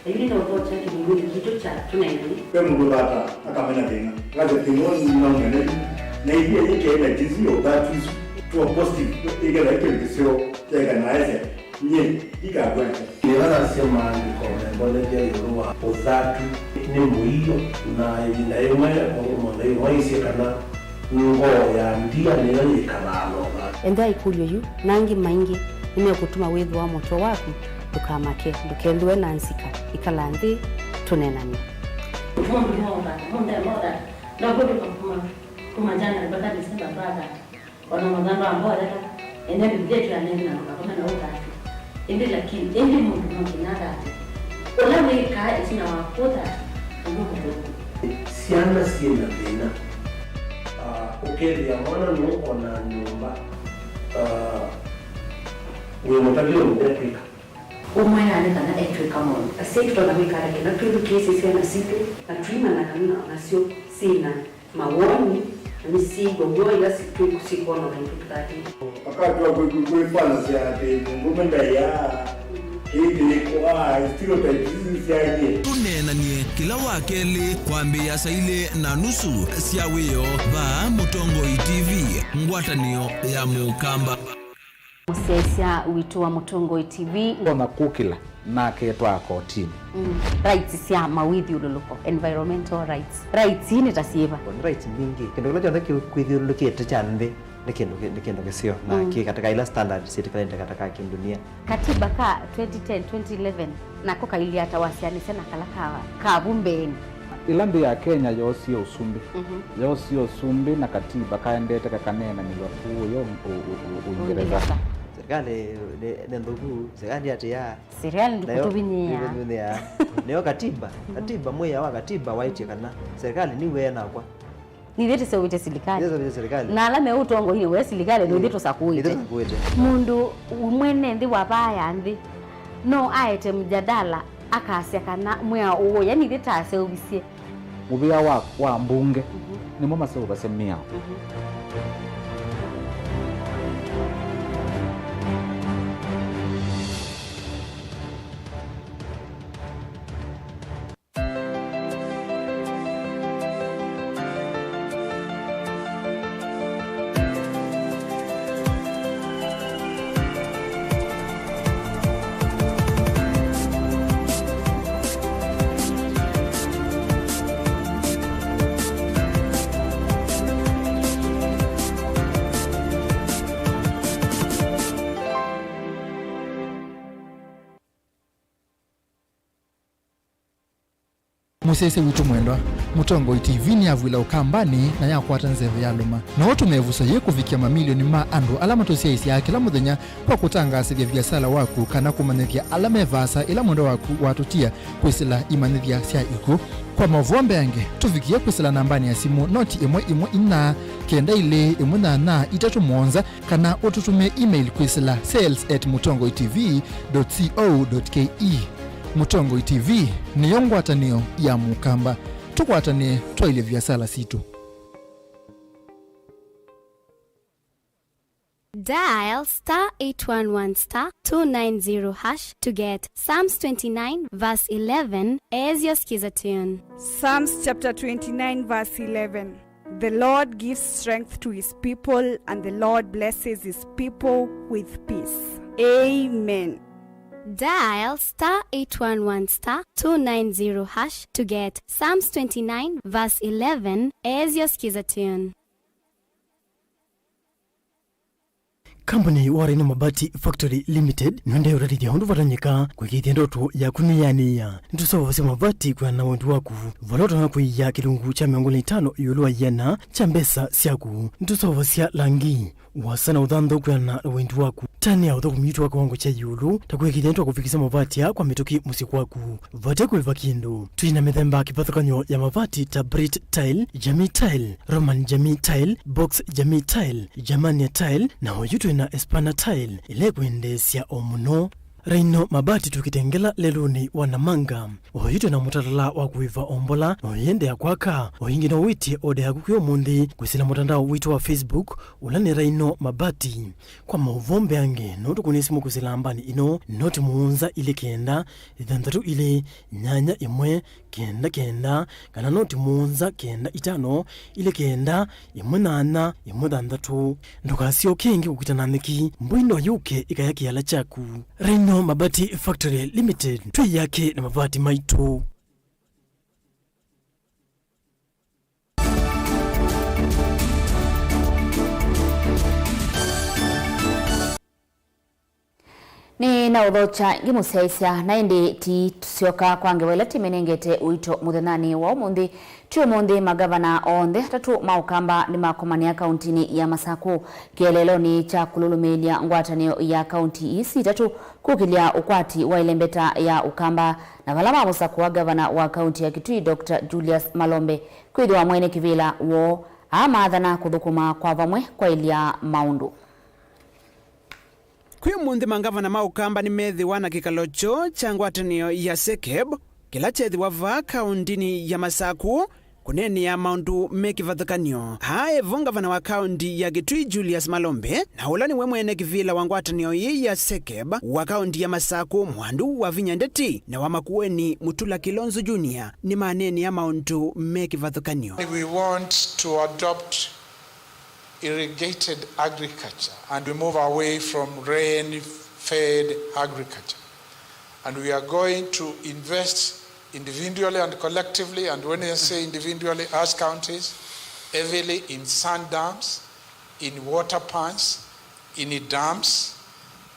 Yu nĩnaũthokya kĩlungunĩ kitũ kya tũneenany'e. Ve mũndũ ũthataa, akamena thĩna, akasya thĩna ũũ nĩnaũmena yu, na ithyĩ yĩkee na jinsi ya ũthatu isu, tuwa positive, ĩkethĩa kĩndũ kĩseo kyaeka na aesya, nyie ndikakwata. Nĩvanasya maandĩko membonethya ĩũlũ wa ũthatu nĩ mũio, na ĩvinda yĩmwe mũndũ ĩmwe aisye kana ngoo ya ndia nĩyo yĩkalaa na ũthatu. Ethĩa ĩkũlyo yu na angĩ maingĩ nĩmekũtuma wĩthĩwa mũtwe waku. Ndũkamake, ndũkethĩwe na nzika, ĩkala nthĩ tũneenany'e. Mũndũ nĩwaũthata, mũndũ nĩwaũthata, na kũndũ kuma, kuma January mpaka December twathata. O na mathandũ amboyela, ene Biblia tũyanene na ndũkakome na ũthatu. Ĩndĩ lakini, ĩndĩ mũndũ no nginya athate. Ũla wĩkaa ĩtina wa kũthata, ũmwe mũthũku. Syana syĩ na thĩna. Ah, ũkethĩa mwana nũũ ona nyũmba, ah, wĩ mũtavye ũndũ ekwĩka. Ũmwe nĩ kana etw'ĩka maũndũ. Asyai tũtonya kwĩka ata kĩla twĩthukĩĩsye syana sitũ, na tũimanya kana nasyo syĩ na mawoni, na nĩsyĩw'a w'o ila si-, twĩ-, syĩkwona ũndũ tũtatĩte. Wakati wa kwĩ-, kwĩ-, kwĩfanasya atĩ mũndũme ndaiaa, kĩĩ kĩlĩkũ, ah, stereotypes isu syaie. Tũneenany'e kĩla wa kelĩ kwambĩĩa saa ilĩ na nusu sya wĩoo vaa Mũtongoi T V, ngwatanĩo ya Mũkamba. Mũsyaĩĩsya witũ wa Mũtongoi T V. Ona kũkĩla naketwaa kotini. Mm. Rights sya mawĩthyũlũlũko, environmental rights. Rights ii nĩ ta syĩva? Nĩ rights mbingĩ. Kĩndũ kĩla kyonthe kĩ-, kwĩthyũlũlũkĩte kya nthĩ nĩ kĩndũ kĩ-, nĩ kĩndũ kĩseo na, mm, kĩ katĩ ka ila standards syĩtĩkanĩte katĩ ka kĩndunia. Katiba ka twenty ten, twenty eleven nako kailyata wasyaanĩsya na kala ka, ka vu mbeenĩ. Ĩla nthĩ ya Kenya yoosie ũsumbĩ, mhm, yoosie ũsumbĩ na katiba kaendete kakaneenanĩw'a kũũya ũ-, ũ-, ũ-, ũ-, Ũingereza. Ũingereza. Serikali nĩ, nĩ nthũku, serikali ndĩatĩĩaa. Serikali nayo ndĩkũtũvinyĩĩa. Ndĩkũtũvinyĩĩa. Nĩyo katiba, katiba, mwĩao wa katiba waĩtye kana serikali nĩw'o ĩĩ nakwa. Nithyĩ tũseũvĩtye silikalĩ. Nithyĩ tũseũvĩtye silikalĩ. Na ala me ũtongoinĩ we silikalĩ, nĩthyĩ tũsakũĩte. Nithyĩ tũsakũĩte. Mũndũ mwene nthĩ wa vaa ya nthĩ no aete mjadala akasya kana mwĩao ũũ, yani ithyĩ taseũvisye. Mũvĩa wa, wa mbunge, mhm, nĩmo maseũvasya mĩao. Mhm. Mũsyaĩĩsya witũ mwendwa, Mũtongoi T V nĩyavw'ĩla Ũkambanĩ na yakwata nzeve yalũma. No ũtũme ĩvuso yĩĩ kũvikĩa mamilioni ma andũ ala matũsyaĩĩsyaa kĩla mũthenya kwa kũtangaasĩthya viasala waku kana kũmanyĩthya ala me vaasa ĩla mwendwa waku watũtia kwĩsĩla imanyĩthya sya ikw'ũ. Kwa maũvoo mbeange, tũvikĩe kwĩsĩla nambanĩ ya simũ noti ĩmwe ĩmwe inya, kenda ilĩ ĩmwe nyanya itatũ mũonza, kana ũtũtũmĩe email kwĩsĩla sales at mũtongoi T V dot co dot K E. Mũtongoi T V nĩyo ngwatanĩo ya Mũkamba. Tũkwatanĩe twaĩlye viasala sitũ. Dial star eight one one star two nine zero hash to get Psalms twenty-nine verse eleven as your skiza tune. Psalms chapter twenty-nine verse eleven. The Lord gives strength to his people, and the Lord blesses his people with peace. Amen. Dial star eight one one star two nine zero hash to get Psalms twenty-nine verse eleven as your skiza tune. Kambuni ya Warina Mabati Factory Limited nĩendeee ũtatĩthya ũndũ vatonyeka kũĩkĩĩthya ndoto yaku nĩyanĩĩa. Nĩtũseũvasya mavati kwĩana na wendi waku, vala ũtonya kũia kĩlungu kya mĩongo ĩlĩ na itano ĩũlũ wa ĩana kya mbesa syaku. Nĩtũseũvasya langi, Wasa na ũthanthũ kwĩana na wendi waku. Tanĩa ũthũkũmi witũ wa kĩwango kya ĩũlũ, ta kũĩkĩĩthya nĩtwakũvikĩsya mavati aa kwa mĩtũkĩ mũsyĩ kwaku. Vate kũĩva kĩndũ. Twĩ na mĩthemba kĩvathũkany'o ya mavati ta Brit Tile, Jamii Tile, Roman Jamii Tile, Box Jamii Tile, Germania Tile, na oyu twĩ na Espana Tile, ĩla ĩkwendeesya o mũno. Rhino Mabati tũkĩte Ngela lelũnĩ wa Namanga. Oyu twĩ na mũtalatala wa kũĩva o mbola, na ũyĩendeea kwaka. O ĩngĩ no wĩtye oda yaku kwĩ ũmũnthĩ kwĩsĩla mũtandao witũ wa Facebook, ũla nĩ Rhino Mabati. Kwa maũvoo mbeange, no tũkũnĩe simũ kwĩsĩla nambani ĩno, noti mũonza ilĩ kenda, ĩthanthatũ ilĩ, nyanya ĩmwe, kenda kenda, kana noti mũonza kenda itano, ilĩ kenda, ĩmwe nyanya, ĩmwe thanthatũ. Ndũkasyoke ĩngĩ kũkita na nyeki, mbũi no yũke ĩkaya kĩala kyaku. Rhino Mabati Factory Limited, twĩ yake na mavati maitũ. Nĩ na ũthokya ngĩmũsyaĩsya, na ĩndĩ ti tũsyoka kwa ngewa ĩla tĩmenengete ũito mũthenyanĩ wa ũmũnthĩ. Ti ũmũnthĩ, mangavana onthe atatũ ma Ũkamba nĩmakomanĩa kauntinĩ ya Masakũ kĩeleelonĩ kya kũlũlũmĩĩlya ngwatanĩo ya kaunti ii itatũ kũkĩlya ũkwati wa ĩlembeta ya Ũkamba, na vala mamũsakũa ngavana wa kaunti ya Kitui, Doctor Julius Malombe, kwĩthĩwa mwene kĩvĩla woo aamaathana kũthũkũma kwa vamwe kwaĩlya maũndũ. Kwĩ ũmũnthĩ, mangavana ma Ũkamba nĩmethĩwa na kĩkalo kyoo kya ngwatanĩo ya SEKEB, kĩla kyethĩwa vaa kaũndinĩ ya Masakũ, kũneenea maũndũ me kĩvathũkany'o. Aa e vo ngavana wa kaũndi ya Kitui, Julius Malombe, na ũla nĩwe mwene kĩvĩla wa ngwatanĩo ĩĩ ya SEKEB wa kaũndi ya Masakũ, Mwandu Wavinya Ndeti, na wa Makueni, Mutula Kilonzo Junior, nĩmaneenea maũndũ me kĩvathũkany'o. We want to adopt irrigated agriculture and we move away from rain-fed agriculture. And we are going to invest individually and collectively, and when I say individually, as counties, heavily in sand dams, in water ponds, in dams,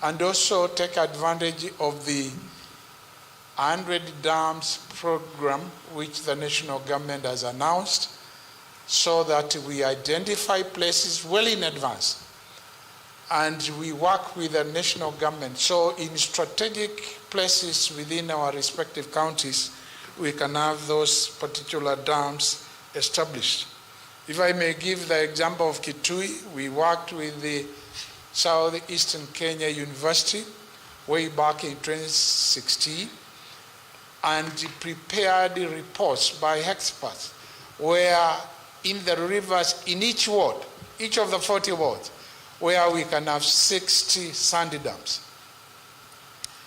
and also take advantage of the hundred dams program which the national government has announced, so that we identify places well in advance and we work with the national government. So in strategic places within our respective counties, we can have those particular dams established. If I may give the example of Kitui, we worked with the Southeastern Kenya University way back in twenty sixteen and prepared reports by experts where in the rivers in each ward, each of the forty wards, where we can have sixty sand dams.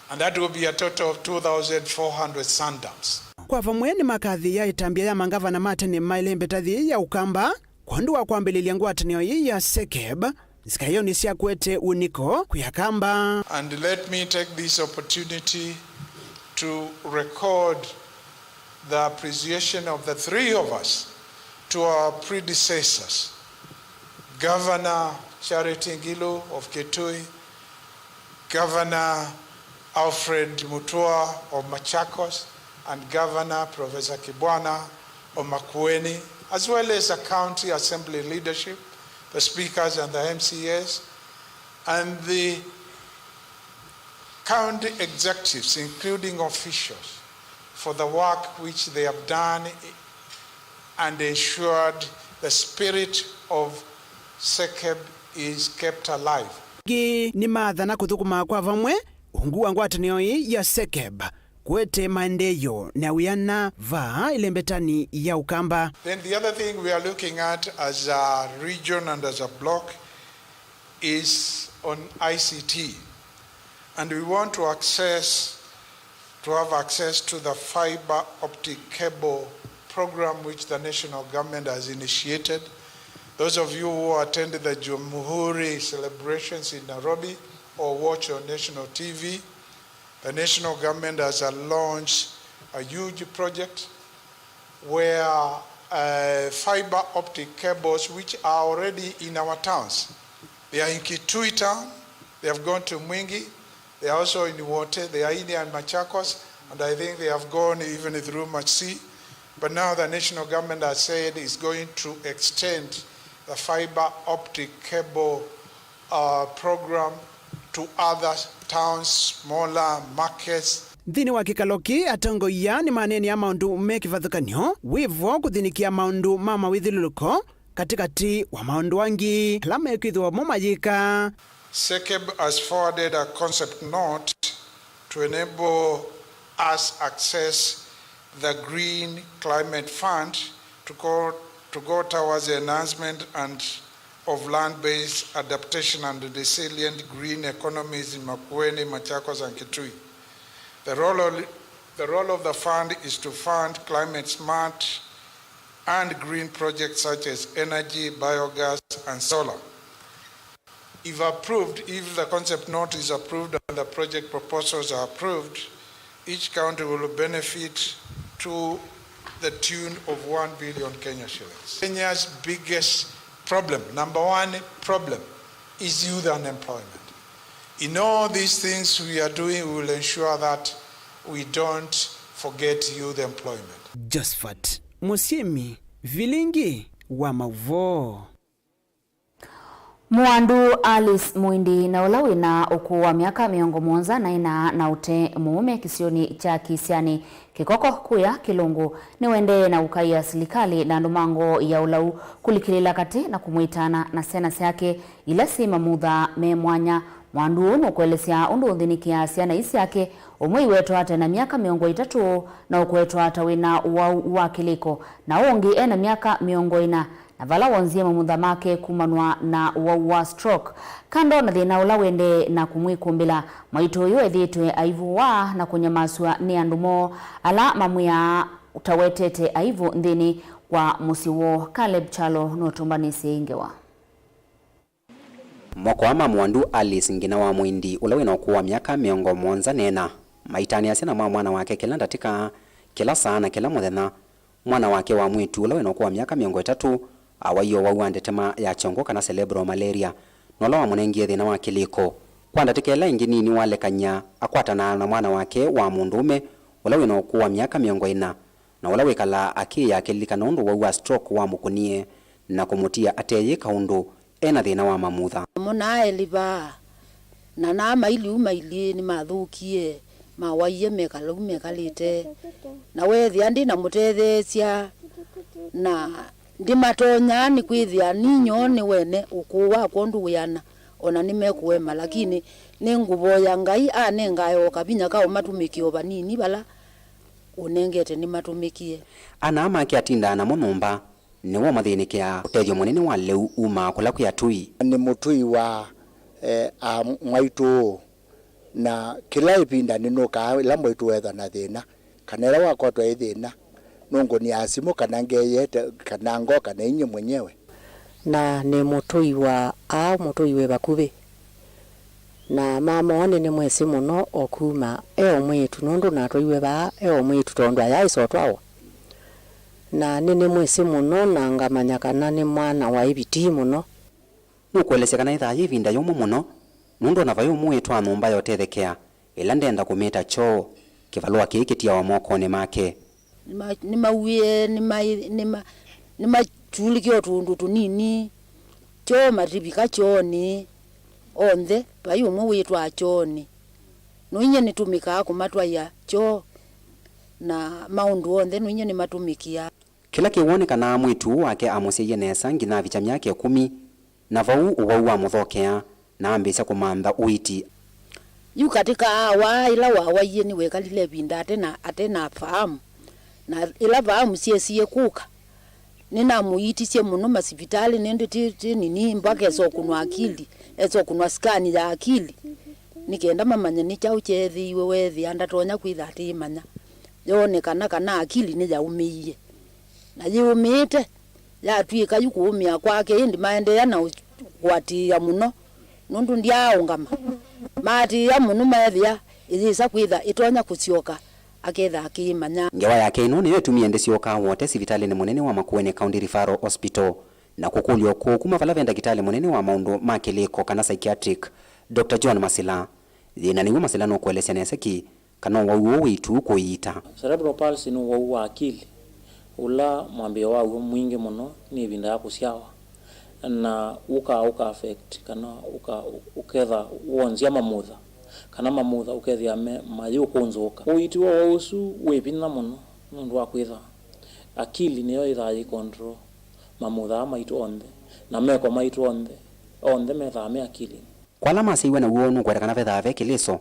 And that will be a total of two thousand four hundred sand dams. Kwa vamwe nĩmakathĩĩa ĩtambya ya mangavana ma tene ma ĩlembeta yĩĩ ya Ũkamba kwondũ wa kwambĩlĩlya ngwatanĩo yĩĩ ya SEKEB, nzika ĩyo nĩsyakwete wunĩko kwĩ Akamba. And let me take this opportunity to record the appreciation of the three of us to our predecessors, Governor Charity Ngilu of Kitui, Governor Alfred Mutua of Machakos, and Governor Professor Kibwana of Makueni, as well as the county assembly leadership, the speakers and the M C As, and the county executives, including officials, for the work which they have done and ensured the spirit of SEKEB is kept alive. Angĩ nĩmaathana kũthũkũma kwa vamwe ungu wa ngwatanĩo ĩĩ ya SEKEB kũete maendeeo na wĩana vaa ĩlembetanĩ ya Ũkamba. Then the other thing we are looking at as a region and as a bloc is on I C T. And we want to access, to have access to the fiber optic cable program which the national government has initiated. Those of you who attended the Jamhuri celebrations in Nairobi or watch on national T V, the national government has, uh, launched a huge project where, uh, fiber optic cables which are already in our towns. They are in Kitui town, they have gone to Mwingi, they are also in Wote, they are in, in Machakos, and I think they have gone even through Masii. But now the national government has said it's going to extend the fiber optic cable, our program to other towns, smaller markets. Nthĩnĩ wa kĩkalo kĩĩ, atongoi aa nĩmaneenea maũndũ me kĩvathũkany'o, wĩ vo kũthĩnĩkĩa maũndũ ma mawĩthyũlũlũko, katĩkatĩ wa maũndũ angĩ ala mekwĩthĩwa mo mayĩka. SEKEB has forwarded a concept note to enable us access the Green Climate Fund to go, to go towards the enhancement and of land-based adaptation and resilient green economies in Makueni, Machakos, and Kitui. The role of, the role of the fund is to fund climate smart and green projects such as energy, biogas, and solar. If approved, if the concept note is approved and the project proposals are approved, each county will benefit to the tune of one billion Kenya shillings. Kenya's biggest problem, number one problem, is youth unemployment. In all these things we are doing, we will ensure that we don't forget youth employment. Josephat Mũsyĩmi, vilingi wa maũvoo. Mũandu Alice Mũindi, na ũla wĩna ũkũũ wa myaka mĩongo mũonza na ĩna na ũte mũũme kĩsionĩ kya Kĩisyani, Kĩkoko kũya Kĩlũngũ, nĩũendee na ũkaĩa silikalĩ na andũ ma ngoo ya ũlau kũlikĩlĩĩla katĩ na kũmwĩtana na syana syake ila syĩ mamutha me mwanya. Mũandu ũũ nũkũelesya ũndũ ũnthĩnĩkĩaa syana ii syake, ũmwe iwetwa ate na myaka mĩongo ĩtatũ na ũkwetwa ta wĩna ũwau wa kĩlĩko, na ũngĩ ena myaka mĩongo ĩna, na vala wonzie mamutha make kumanwa na ũwau wa stroke. Kando na thĩna ũla wendee na kũmwĩkũmbĩla, mwaitũ ũyũ ethĩĩtwe aivũwa na kũnyamasw'a nĩ andũ moo ala mamwĩaa ta wetete aivũ nthĩnĩ wa mũsyĩ woo. Caleb Kyalo nũtũmbanĩsye ĩ ngewa. Moko aa ma mũandu Alice, ngina wa Mũindi, ũla wĩna ũkũũ wa myaka mĩongo mũonza na ĩna, maitanĩasya na ma mwana wake kĩla ndatĩka, kĩla saa, na kĩla mũthenya. Mwana wake wa mwĩĩtu ũla wĩna ũkũũ wa myaka mĩongo ĩtatũ awaie ũwau wa ndetema ya kyongo kana cerebral malaria, na ũla wamũnengie thĩna wa kĩlĩko. Kwa ndatĩka ĩla ĩngĩ nini walekany'a akwatanaa na mwana wake wa mũndũũme ũla wĩna ũkũũ wa myaka mĩongo ĩna, na ũla wĩkalaa akĩĩa akĩlilikana ũndũ ũwau wa stroke wamũkũnie na kũmũtia ateyĩka ũndũ, e na thĩna wa mamutha. Namo naa elĩ vaa, na naa mailiu mailĩ nĩmathũkie, mawaie mekala ũu mekalĩte, na weethĩa ndĩ na mũtetheesya, na ndĩmatonyaa, nĩkwĩthĩa ninyoo nĩ wene ũkũũ wakwa ũndũ wĩana, o na nĩmekũema, lakini nĩngũvoya Ngai anengae o kavinya ka ũmatũmĩkĩa o vanini vala ũnengete nĩmatũmĩkie. Ana aa make atindaa namo nyũmba, nĩwe ũmathĩnĩkĩaa. Ũtethyo mũnene wa lĩu umaa kũla kwĩ atũi. Nĩ mũtũi wa, eh, a mwaitũ, na kĩla ĩvinda nĩnũkaa ĩla mwaitũ weethwa na thĩna, kana ĩla wakwatwa ĩ thĩna, nũngũnĩaa simũ kana ngeeyete, kana ngoka na inyie mwenyewe. Na nĩ mũtũi wa aa mũtũi wĩ vakuvĩ. Na mama oo nĩnĩmwĩsĩ mũno o kuma e o mwĩĩtu, nũndũ natwaiwe vaa e o mwĩĩtu tondũ ayaaĩsa ũtwawa. Na nĩnĩmwĩsĩ mũno na ngamanya kana nĩ mwana wa ĩvitii mũno. Nũkũelesya kana ĩthaa yĩ ĩvinda yũmũ mũno, nũndũ o na vai ũmwe wĩtwaa nyũmba ya ũtethekea ĩla ndenda kũmĩta kyoo. Kĩvalũa kĩĩ kĩtiawa mokonĩ make. Nĩma-, nĩmauĩe, nĩma-, nĩma-, nĩmakyulĩke o tũũndũ tũnini, kyoo mativika kyoonĩ, onthe vai ũmwe wĩtwaa kyoonĩ. Nũinyie nĩtũmĩkaa kũmatwaĩa kyoo, na maũndũ onthe nũinyie nĩmatũmĩkĩaa. Kĩla kĩw'o nĩ kana mwĩĩtu ũũ wake amũsyaie nesa nginya avikya myaka ĩkũmi, na vau ũwau wamũthokea, na ambĩĩsya kũmantha ũiiti. Yu katĩ ka awa ĩla wawaie nĩwekalile ĩvinda ate na, ate na faamu, na ĩla faamu syesie kũka, nĩnamũiitisye mũno masivitalĩ, nĩndĩ ti, ti nini, mpaka esa ũkũnwa akili, esa ũkũnwa sikani ya akili, nĩ kenda mamanye nĩ kyaũ kyeethĩiwe, weethĩa ndatonya kwĩtha atĩĩmanya, yoonekana kana akili nĩyaũmĩie. Na yĩũmĩĩte, yatw'ĩka yu kũũmĩa kwake, ĩndĩ maendeea na ũkwatĩĩa mũno, nũndũ ndyaaũngama. Maatĩĩa mũno, meethĩa ĩyĩsa kwĩtha ĩtonya kũsyoka, aketha akĩĩmanya. Ngewa yake ĩno nĩyo ĩtumie ndyasyoka wote sivitalĩnĩ mũnene wa Makueni County Referral Hospital, na kũkũlya ũkũũ kuma vala ve ndakĩtalĩ mũnene wa maũndũ ma kĩlĩko kana psychiatric, Doctor John Masila. Yĩna nĩw'o Masila nũkũelesya nesa ki kana ũwau ũũ wĩ ĩtu kũiita. Cerebral palsy nĩ ũwau wa akili ũla mwambĩĩo waw'o mwingĩ mũno nĩ ĩvinda ya kũsyawa. Na ũka, ũka affect kana ũka, ũketha wonzya mamutha, kana mamutha ũkethĩa me mayĩũkũnzũka. Ũiiti wa ũwau ũsu wĩ vinya mũno nũndũ wa kwĩtha akili nĩyo ĩthaa yĩ control mamutha aa maitũ onthe, na meko maitũ onthe, onthe methaa me akilinĩ. Kwa ala masyaĩwe naw'o nũkweta kana vethaa ve kĩlĩso,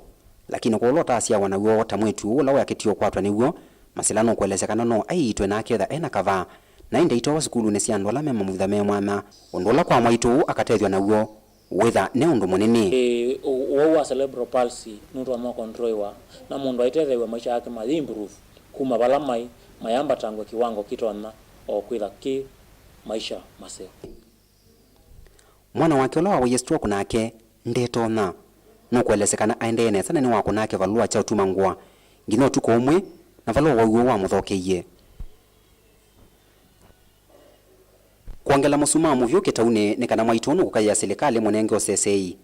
lakini kwa ũla ũtasyawa naw'o ta mwĩĩtu ũla weakĩtie ũkwatwa nĩw'o, Masila nũkũelesya kana no aiitwe na aketha e na kavaa, na ĩndĩ aitwawa sukulunĩ sya andũ ala me mamutha me mwanya, ũndũ ũla kwa mwaitũ ũũ akatethw'a naw'o wĩtha ne ũndũ mũnene. Ĩĩ, ũ-, ũwau wa cerebral palsy nũtonya ũkontroiwa, na mũndũ aitetheew'a maisha yake mayi improve kuma vala maĩ, mayambatangwe kĩwango kĩtonya o kwĩtha kĩ maisha maseo. Mwana wake ũla wawaie stroke nake ndetonya. Nũkũelesya kana aendee nesa na nĩwakũnaa kĩvalũa kya ũtuma ngũa nginya ũtukũ ũmwe, na vala ũwau ũũ wamũthokeie. Kwongela mũsumaa mũvyũ kĩtaunĩ nĩ kana mwaitũ nũkũkaĩa silikalĩ ĩmũnenge ũsesei,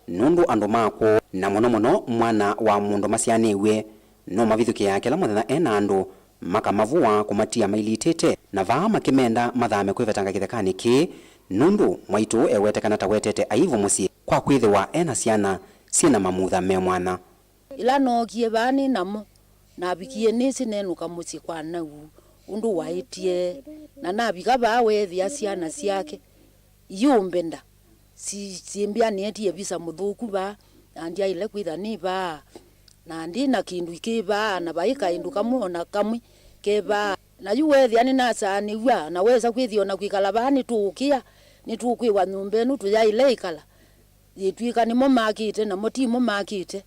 nũndũ andũ ma kwoo, na mũno mũno mwana wa mũndũ masyaanĩw'e, no mavithũkĩaa kĩla mũthenya e na andũ, makamavũa, kũmatia mailitĩte, na vaa makĩmenda mathame kwĩvetanga kĩthekanĩ kĩĩ, nũndũ mwaitũ ewetekana ta wetete aivu mũsyĩ kwa kwĩthĩwa e na syana syĩ na mamutha me mwanya. Ĩla nookie vaa nĩ namo, navikie nĩsĩ nenũka mũsyĩ kwa naw'o ũndũ waĩtye, na navika vaa weethĩa syana syake iyũmbenda, si-, syĩmbĩa nĩetie visa mũthũku vaa, na ndyaĩle kwĩtha nĩ vaa, na ndĩ na kĩndũ kĩ vaa, na vai kaĩndũ kamwe o na kamwe ke vaa. Na yu weethĩa nĩnasaanĩw'a, na wesa kwĩthĩa o na kwĩkala vaa nĩtũũkĩa, nĩtũkwĩwa nyũmba ĩno tũyaĩle ĩkala, yĩtw'ĩka nĩmo makĩte, namo timo makĩte.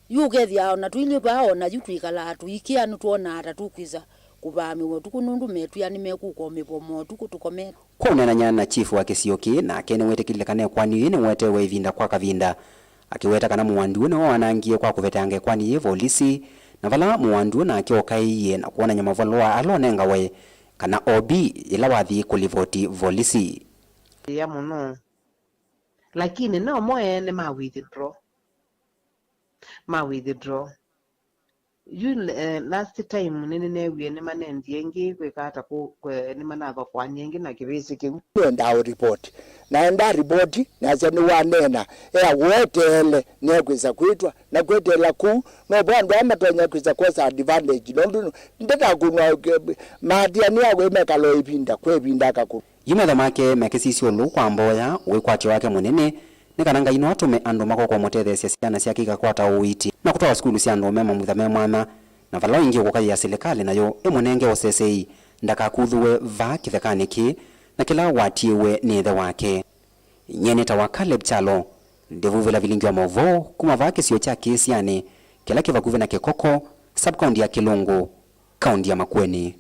Yu ũkethĩa o na tũilyĩ vaa, o na yu twĩkalaa tũikĩa, nĩtwonaa ta tũkwĩsa kũvaamĩwa ũtukũ, nũndũ metwĩa nĩmekũka o mĩvomo ũtukũ tũkomete. Kwa ũneenany'a na chief wa kĩsio kĩĩ, nake nĩwĩtĩkĩlile kana ĩkoani yĩĩ nĩwetewe ĩvinda kwa kavinda, akĩweta kana mũwandu ũũ nĩwe wanangie kwa kũvetanga ĩkoani yĩĩ volisi, na vala mũwandu ũũ nake ũkaĩie na kwonany'a mavalũa ala ũnengawe kana O B yĩla wathi kũlivoti volisi. Ĩa mũno. Lakini no mo ene ma withdraw. Ma withdraw. Yu, eh, last time nĩnĩneewie nĩmanendie ĩngĩ kwĩka ata kũ-, kwe-, nĩmanathokoany'a ĩngĩ na kĩvĩsĩ kĩu. Nĩendaa ũripoti. Naendaa ripoti, nasya nĩwaneena, ea weteele, nĩekwĩsa kwĩtwa, na kweteela kũu, no vo andũ aa matonya kwĩsa kwosa advantage, nũndũ ndĩtakũnwa, eh, maatianĩa we mekala o ĩvinda, kwa ĩvinda akakũnwa. Yu metho make mekĩsisya ũlũ kwa mboya, wĩkwatyo wake mũnene nĩ kana Ngai no atũme andũ makoka ũmũtetheesya syana syake ikakwata ũiiti na kũtwawa sukulu sya andũ me mamutha me mwanya, na vala ĩngĩ ũkũkaĩa silikalĩ nayo ĩmũnenge ũsesei ndakakuthũwe vaa kĩthekanĩ kĩĩ na kĩla watiĩwe nĩ ĩthe wake. Nyie nĩtawa Caleb Kyalo, ndĩvuvĩla vilingi wa maũvoo kuma vaa kĩsio kya Kĩĩsyanĩ kĩla kĩ vakuvĩ na Kĩkoko, sub-county ya Kĩlũngũ, kaunti ya Makueni.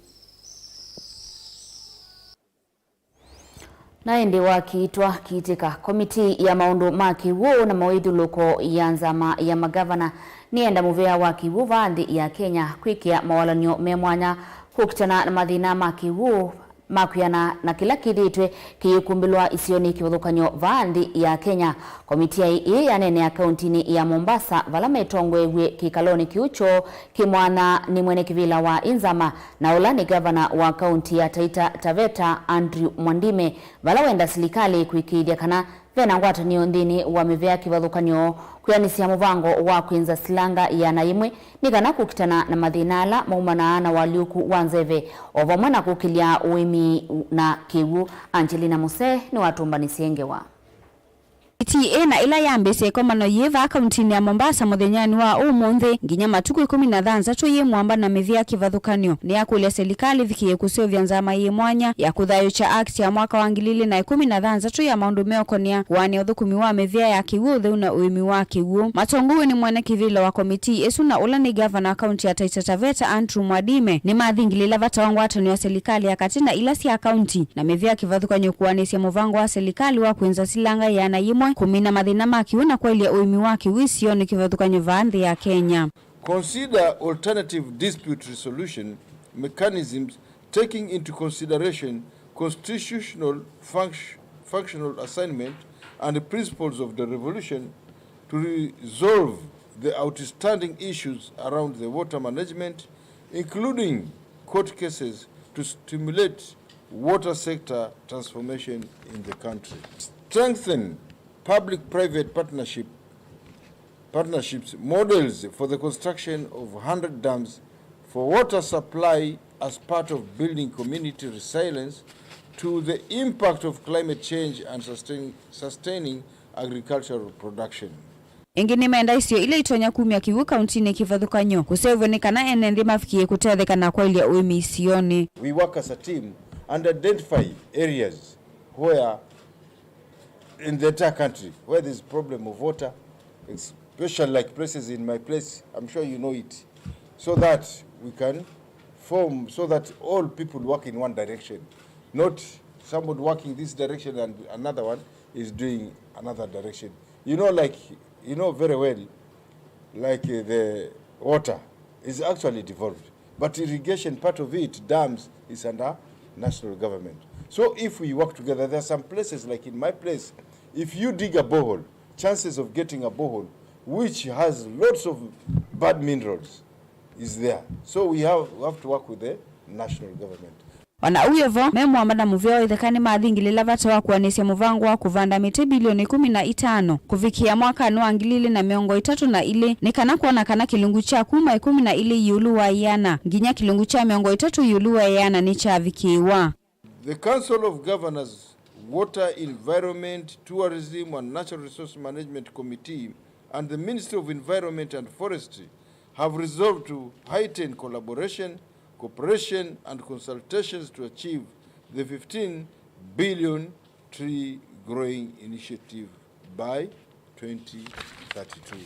Na ĩndĩ wakiitwa kiitĩka, komitii ya maũndũ ma kĩw'ũ na mawĩthyũlũko ya nzama ya magavana nĩyenda mũvea wa kĩw'ũ vaa nthĩ ya Kenya kwĩkĩa mawalany'o me mwanya kũkitana na mathĩna ma kĩw'ũ ma kwĩana na kĩla kĩthĩĩtwe kĩyĩkumbĩlwa isionĩ kĩvathũkany'o vaa nthĩ ya Kenya. Komitii ĩĩ yaneenea kauntinĩ ya Mombasa, vala metongoew'e kĩkalonĩ kĩu kyoo kĩ mwanya nĩ mwene kĩvĩla wa ĩ nzama na ũla nĩ ngavana wa kaunti ya Taita Taveta, Andrew Mwadime, vala wenda silikalĩ kũĩkĩĩthya kana ve na ngwatanĩo nthĩnĩ wa mĩvea kĩvathũkany'o kwĩanĩsya mũvango wa kwĩnza silanga ĩana yĩmwe nĩ kana kũkitana na mathĩna ala maumanaa na ũalyũku wa nzeve, o vamwe na kũkĩlya ũĩmi na kĩw'ũ. Angelina Muse nĩwatũmbanĩsye ngewa. Ĩtina ĩla yambĩĩsye ĩkomano yĩ vaa kauntinĩ ya Mombasa mũthenyanĩ wa ũmũnthĩ, nginya matukũ ĩkũmi na thanthatũ yĩ mwamba na mĩvĩa kĩvathũkany'o, nĩyakũlya silikalĩ ĩvikĩe kũseũvya nzama yĩ mwanya ya kũthayũũkya Act ya mwaka wa ngili ilĩ na ĩkũmi na thanthatũ ya maũndũ meũkonea kũanĩa ũthũkũmi wa mĩvĩa ya kĩw'ũ, ũtheu na ũĩmi wa kĩw'ũ. Matongoew'e nĩ mwene kĩvĩla wa komitii ĩsu na ũla nĩ ngavana wa kaunti ya Taita Taveta, Andrew Mwadime, nĩmathingilĩla vata wa ngwatanĩo ya silikalĩ ya katĩ na ila sya kaunti na mĩvĩa kĩvathũkany'o kũanĩsya mũvango wa silikalĩ wa kwĩnza silanga ĩana yĩmwe, kũmina mathĩna ma kĩw'ũ na kwaĩlya ũĩmi wa kĩw'ũ isionĩ kĩvathũkany'o vaa nthĩ ya Kenya. Consider alternative dispute resolution mechanisms taking into consideration constitutional funct-, functional assignment and principles of the revolution to resolve the outstanding issues around the water management, including court cases to stimulate water sector transformation in the country. Strengthen public-private partnership, partnerships models for the construction of hundred dams for water supply as part of building community resilience to the impact of climate change and sustain-, sustaining agricultural production. Ĩngĩ nĩmenda isio ila itonya kumya kĩw'ũ kauntinĩ kĩvathũkany'o kũseũvw'a nĩ kana ene nthĩ mavikĩe kũtetheka na kwaĩlya ũĩmi isionĩ. We work as a team and identify areas where in the entire country where there's problem of water, especially like places in my place, I'm sure you know it, so that we can form, so that all people work in one direction, not somebody working this direction and another one is doing another direction. You know, like, you know very well, like, uh, the water is actually devolved, but irrigation part of it, dams, is under national government. So if we work together, there are some places, like in my place, if you dig a borehole, chances of getting a borehole which has lots of bad minerals is there. So we have, we have to work with the national government. O na ũu wĩ vo, me mũamba na mũvĩa wa itheka nĩmathingĩlĩla vata wa kũanĩsya mũvango wa kũvanda mĩtĩ bilioni ĩkũmi na itano kũvikĩa mwakanĩ wa ngili ilĩ na mĩongo ĩtatũ na ilĩ, nĩ kana kwona kana kĩlungu kya kuma ĩkũmi na ilĩ ĩũlũ wa ĩana nginya kĩlungu kya mĩongo ĩtatũ ĩũlũ wa ĩana nĩkyavikĩĩwa. The Council of Governors, Water, Environment, Tourism and Natural Resource Management Committee and the Ministry of Environment and Forestry have resolved to heighten collaboration, cooperation and consultations to achieve the fifteen billion tree growing initiative by twenty thirty-two.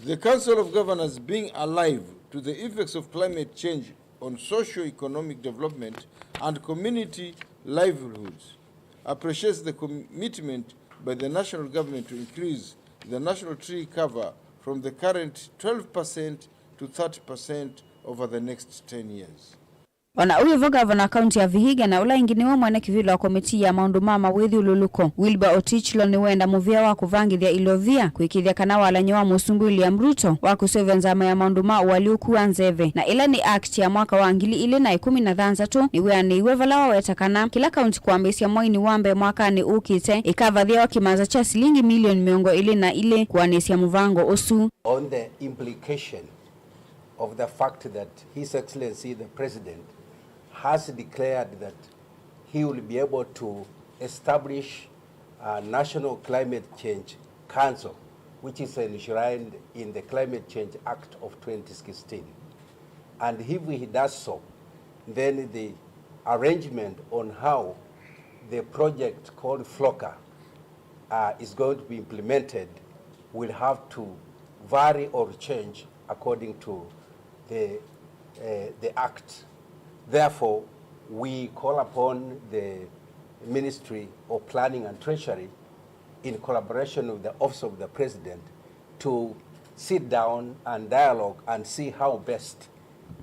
The Council of Governors, being alive to the effects of climate change on socio-economic development and community livelihoods, appreciates the commitment by the national government to increase the national tree cover from the current twelve percent to thirty percent over the next ten years. O na ũu wĩ vo, ngavana wa kaunti ya Vihiga na ũla ĩngĩ nĩwe mwene kĩvĩla wa komitii ya maũndũ ma mawĩthyũlũlũko, Wilbur Otichlo, nĩwenda mũvĩa wa kũvangĩthya ilovia, kũĩkĩĩthya kana walany'o wa Mũsumbĩ William Ruto wa kũseũvya nzama ya maũndũ ma ũalyũku wa nzeve, na ĩla nĩ Act ya mwaka wa ngili ilĩ na ĩkũmi na thanthatũ nĩwĩanĩiwe, vala waweta kana kĩla kaunti kwambĩĩsya mwainĩ wa mbee mwakanĩ ũkĩte ĩkavathĩawa kĩmanza kya silingi milioni mĩongo ĩlĩ na ilĩ kũanĩsya mũvango ũsu. On the implication of the fact that His Excellency the President has declared that he will be able to establish a National Climate Change Council, which is enshrined in the Climate Change Act of twenty sixteen. And if he does so, then the arrangement on how the project called FLOCA uh, is going to be implemented will have to vary or change according to the, uh, the Act. Therefore, we call upon the Ministry of Planning and Treasury, in collaboration with the Office of the President, to sit down and dialogue and see how best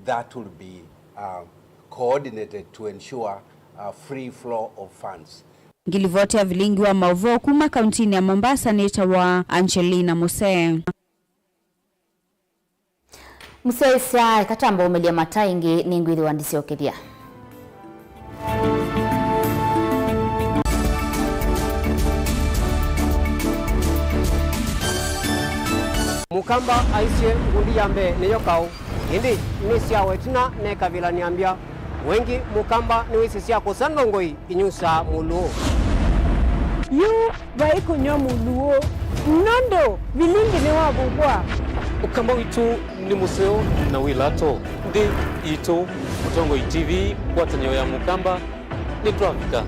that will be, uh, coordinated to ensure a free flow of funds. Ngilivoti ya vilingi wa maũvoo kuma kauntinĩ ya Mombasa nĩtawa Angelina Musee. Mũsyaĩĩsya, eka twambe ũmĩlye mata ĩngĩ, nĩngwĩthĩwa ndisyokethya. Mũkamba aisye, ngundi ya mbee nĩyo kaũ, ĩndĩ nĩsyawa ĩtina nekavĩla nĩambya. Wengĩ Mũkamba nĩwĩsĩ sya kũsa ndongoi inyusaa mũlũũ. Yu vai kũnyw'a mũlũũ, nũndũ vilingi nĩwavuvwa. Ũkamba witũ nĩ mũseo na wĩ lato. Nthĩ yitũ, Mũtongoi T V, ngwatanĩo ya Mũkamba, nĩtwavika.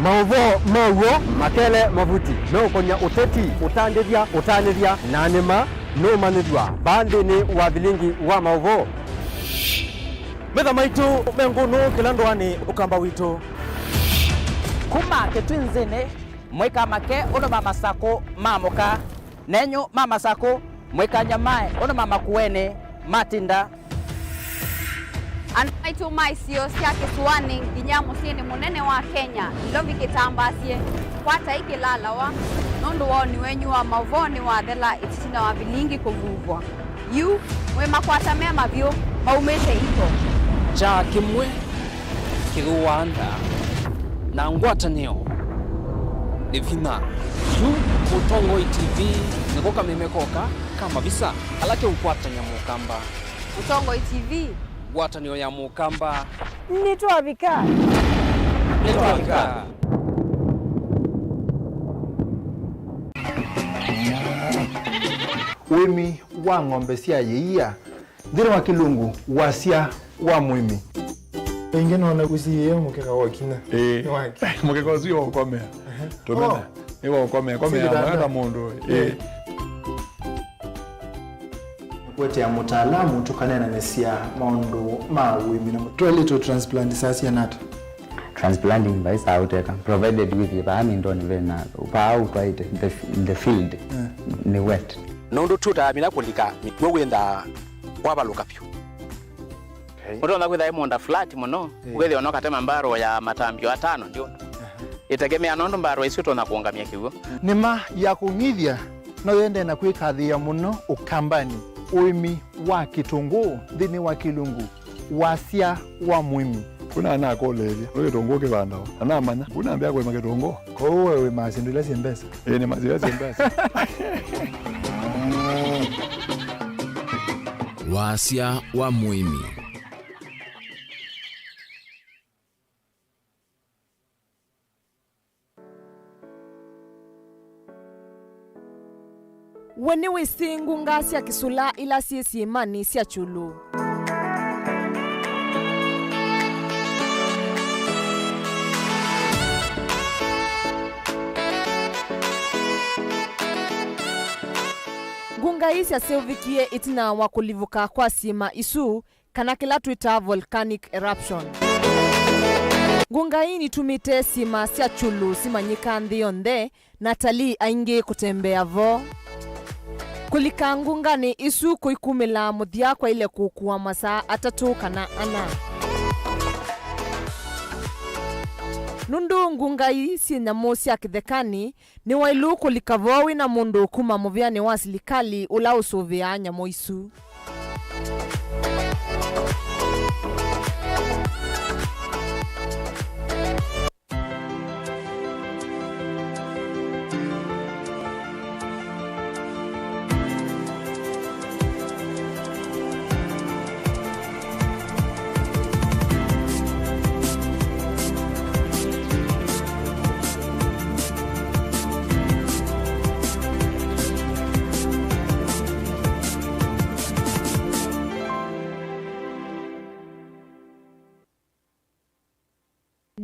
Maũvoo ma w'o, makele, mavuti, meũkony'a ũteti, ũtandĩthya, ũtanĩthya, na nĩma nũũmanyĩthw'a vaa nthĩnĩ wa vilingi wa maũvoo. Metha maitũ me ngũnũ kĩla ndũanĩ, Ũkamba witũ. Kuma Kĩtwinzĩnĩ, mwĩka make ũndũ ma Masakũ maamũka, nenyu ma Masakũ, mwĩka nyamae ũndũ ma Makuenĩ matinda. Andũ maitũ ma isio sya kĩsũanĩ nginya mũsyĩnĩ mũnene wa Kenya, Nairobi kĩtambasye, kwatai kĩlalawa, nũndũ woni wenyu wa maũvoo nĩwathela ĩtina wa vilingi kũvuvwa. Yu, mwĩ makwata me mavyũ, maumĩte iko. Kyaa kĩmwe kĩthũaa nda, na ngwatanĩo nĩ vinya. Yu Ũtongoi T V nĩko kameme koka ka mavisa ala keũkwatany'a Mũkamba. Ũtongoi T V. Ngwatanĩo ya Mũkamba. Nĩtwavika. Nĩtwavika. Ũĩmi wa ng'ombe sya yĩia. Nthĩnĩ wa Kĩlungu, wasya wa mũĩmi. Ĩngĩ nona kũsiĩĩa mũkeka wa kinya. Ĩĩ. Nĩ wake. Mũkeka ũsu wa ũkomea. Ehe. Tũmena. Oh. Nĩ wa ũkomea. Komea. Sĩ kĩtanda. Mwana mũndũ. Ĩĩ. Ĩĩ. Kũetea mũtaalamu tũkaneenanĩsya maũndũ ma ũĩmi na mũ-, twaĩlĩte transplant saa siana ata? Transplanting vai saa ũteka, provided with vaa mindoni vena, vaa ũtwaĩte, the, the field, mm, nĩ wet. Nũndũ tũtaamina kũlika mĩkw'ũ wĩthaa kwavalũka vyũ. Okay. Ũtonya kwĩtha ĩ mũũnda flat mũno, eh, ũkethĩa no katema mbarũ ya matambyo atano ndio. Aha. Ĩtegemea nũndũ mbarũ isu ũtonya kũũngamya kĩw'ũ. Nĩma ya kũng'ithya no yendee na kwĩkathĩĩa mũno Ũkambanĩ, ũĩmi wa kĩtũngũũ nthĩnĩ wa Kĩlungu, wasya wa mũĩmi. Kuna anakũlĩĩlya, nĩ kĩtũngũũ kĩvandawa? Anamanya, kuna ambĩa kũĩma kĩtũngũũ. Kwoou we wĩmaa syĩndũ ila syĩ mbesa? Ĩĩ, nĩmaa syĩndũ ila syĩ mbesa. Wasya wa mũĩmi. We nĩwĩsĩ ngunga sya kĩsũla ila syĩ syĩĩmanĩ sya kyũlũ? Ngunga ii syaseũvĩkie ĩtina wa kũlivũka kwa syĩĩma isu, kana kĩla twĩtaa volcanic eruption. Ngunga ii nitumĩte syĩĩma sya kyũlũ simanyĩka nthĩ yonthe, na atalii aingĩ kũtembea vo. Kũlika ngunganĩ isu kũikumĩla mũthya kwaĩle kũkua masaa atatũ kana ana. Nũndũ ngunga ii syĩ nyamũ sya kĩthekanĩ, nĩwaĩlu kũlika vo wĩ na mũndũ kuma mũvĩanĩ wa silikalĩ ũla ũsũvĩaa nyamũ isu.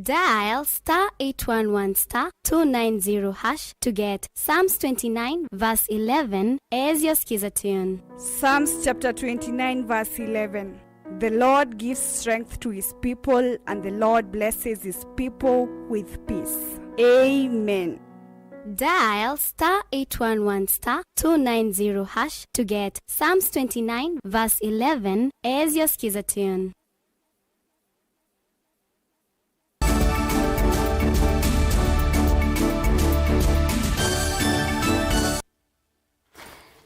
Dial star eight one one star two nine zero hash to get Psalms twenty-nine verse eleven as your Skiza tune. Psalms chapter twenty-nine verse eleven. The Lord gives strength to his people, and the Lord blesses his people with peace. Amen. Dial star eight one one star two nine zero hash to get Psalms twenty-nine verse eleven as your Skiza tune.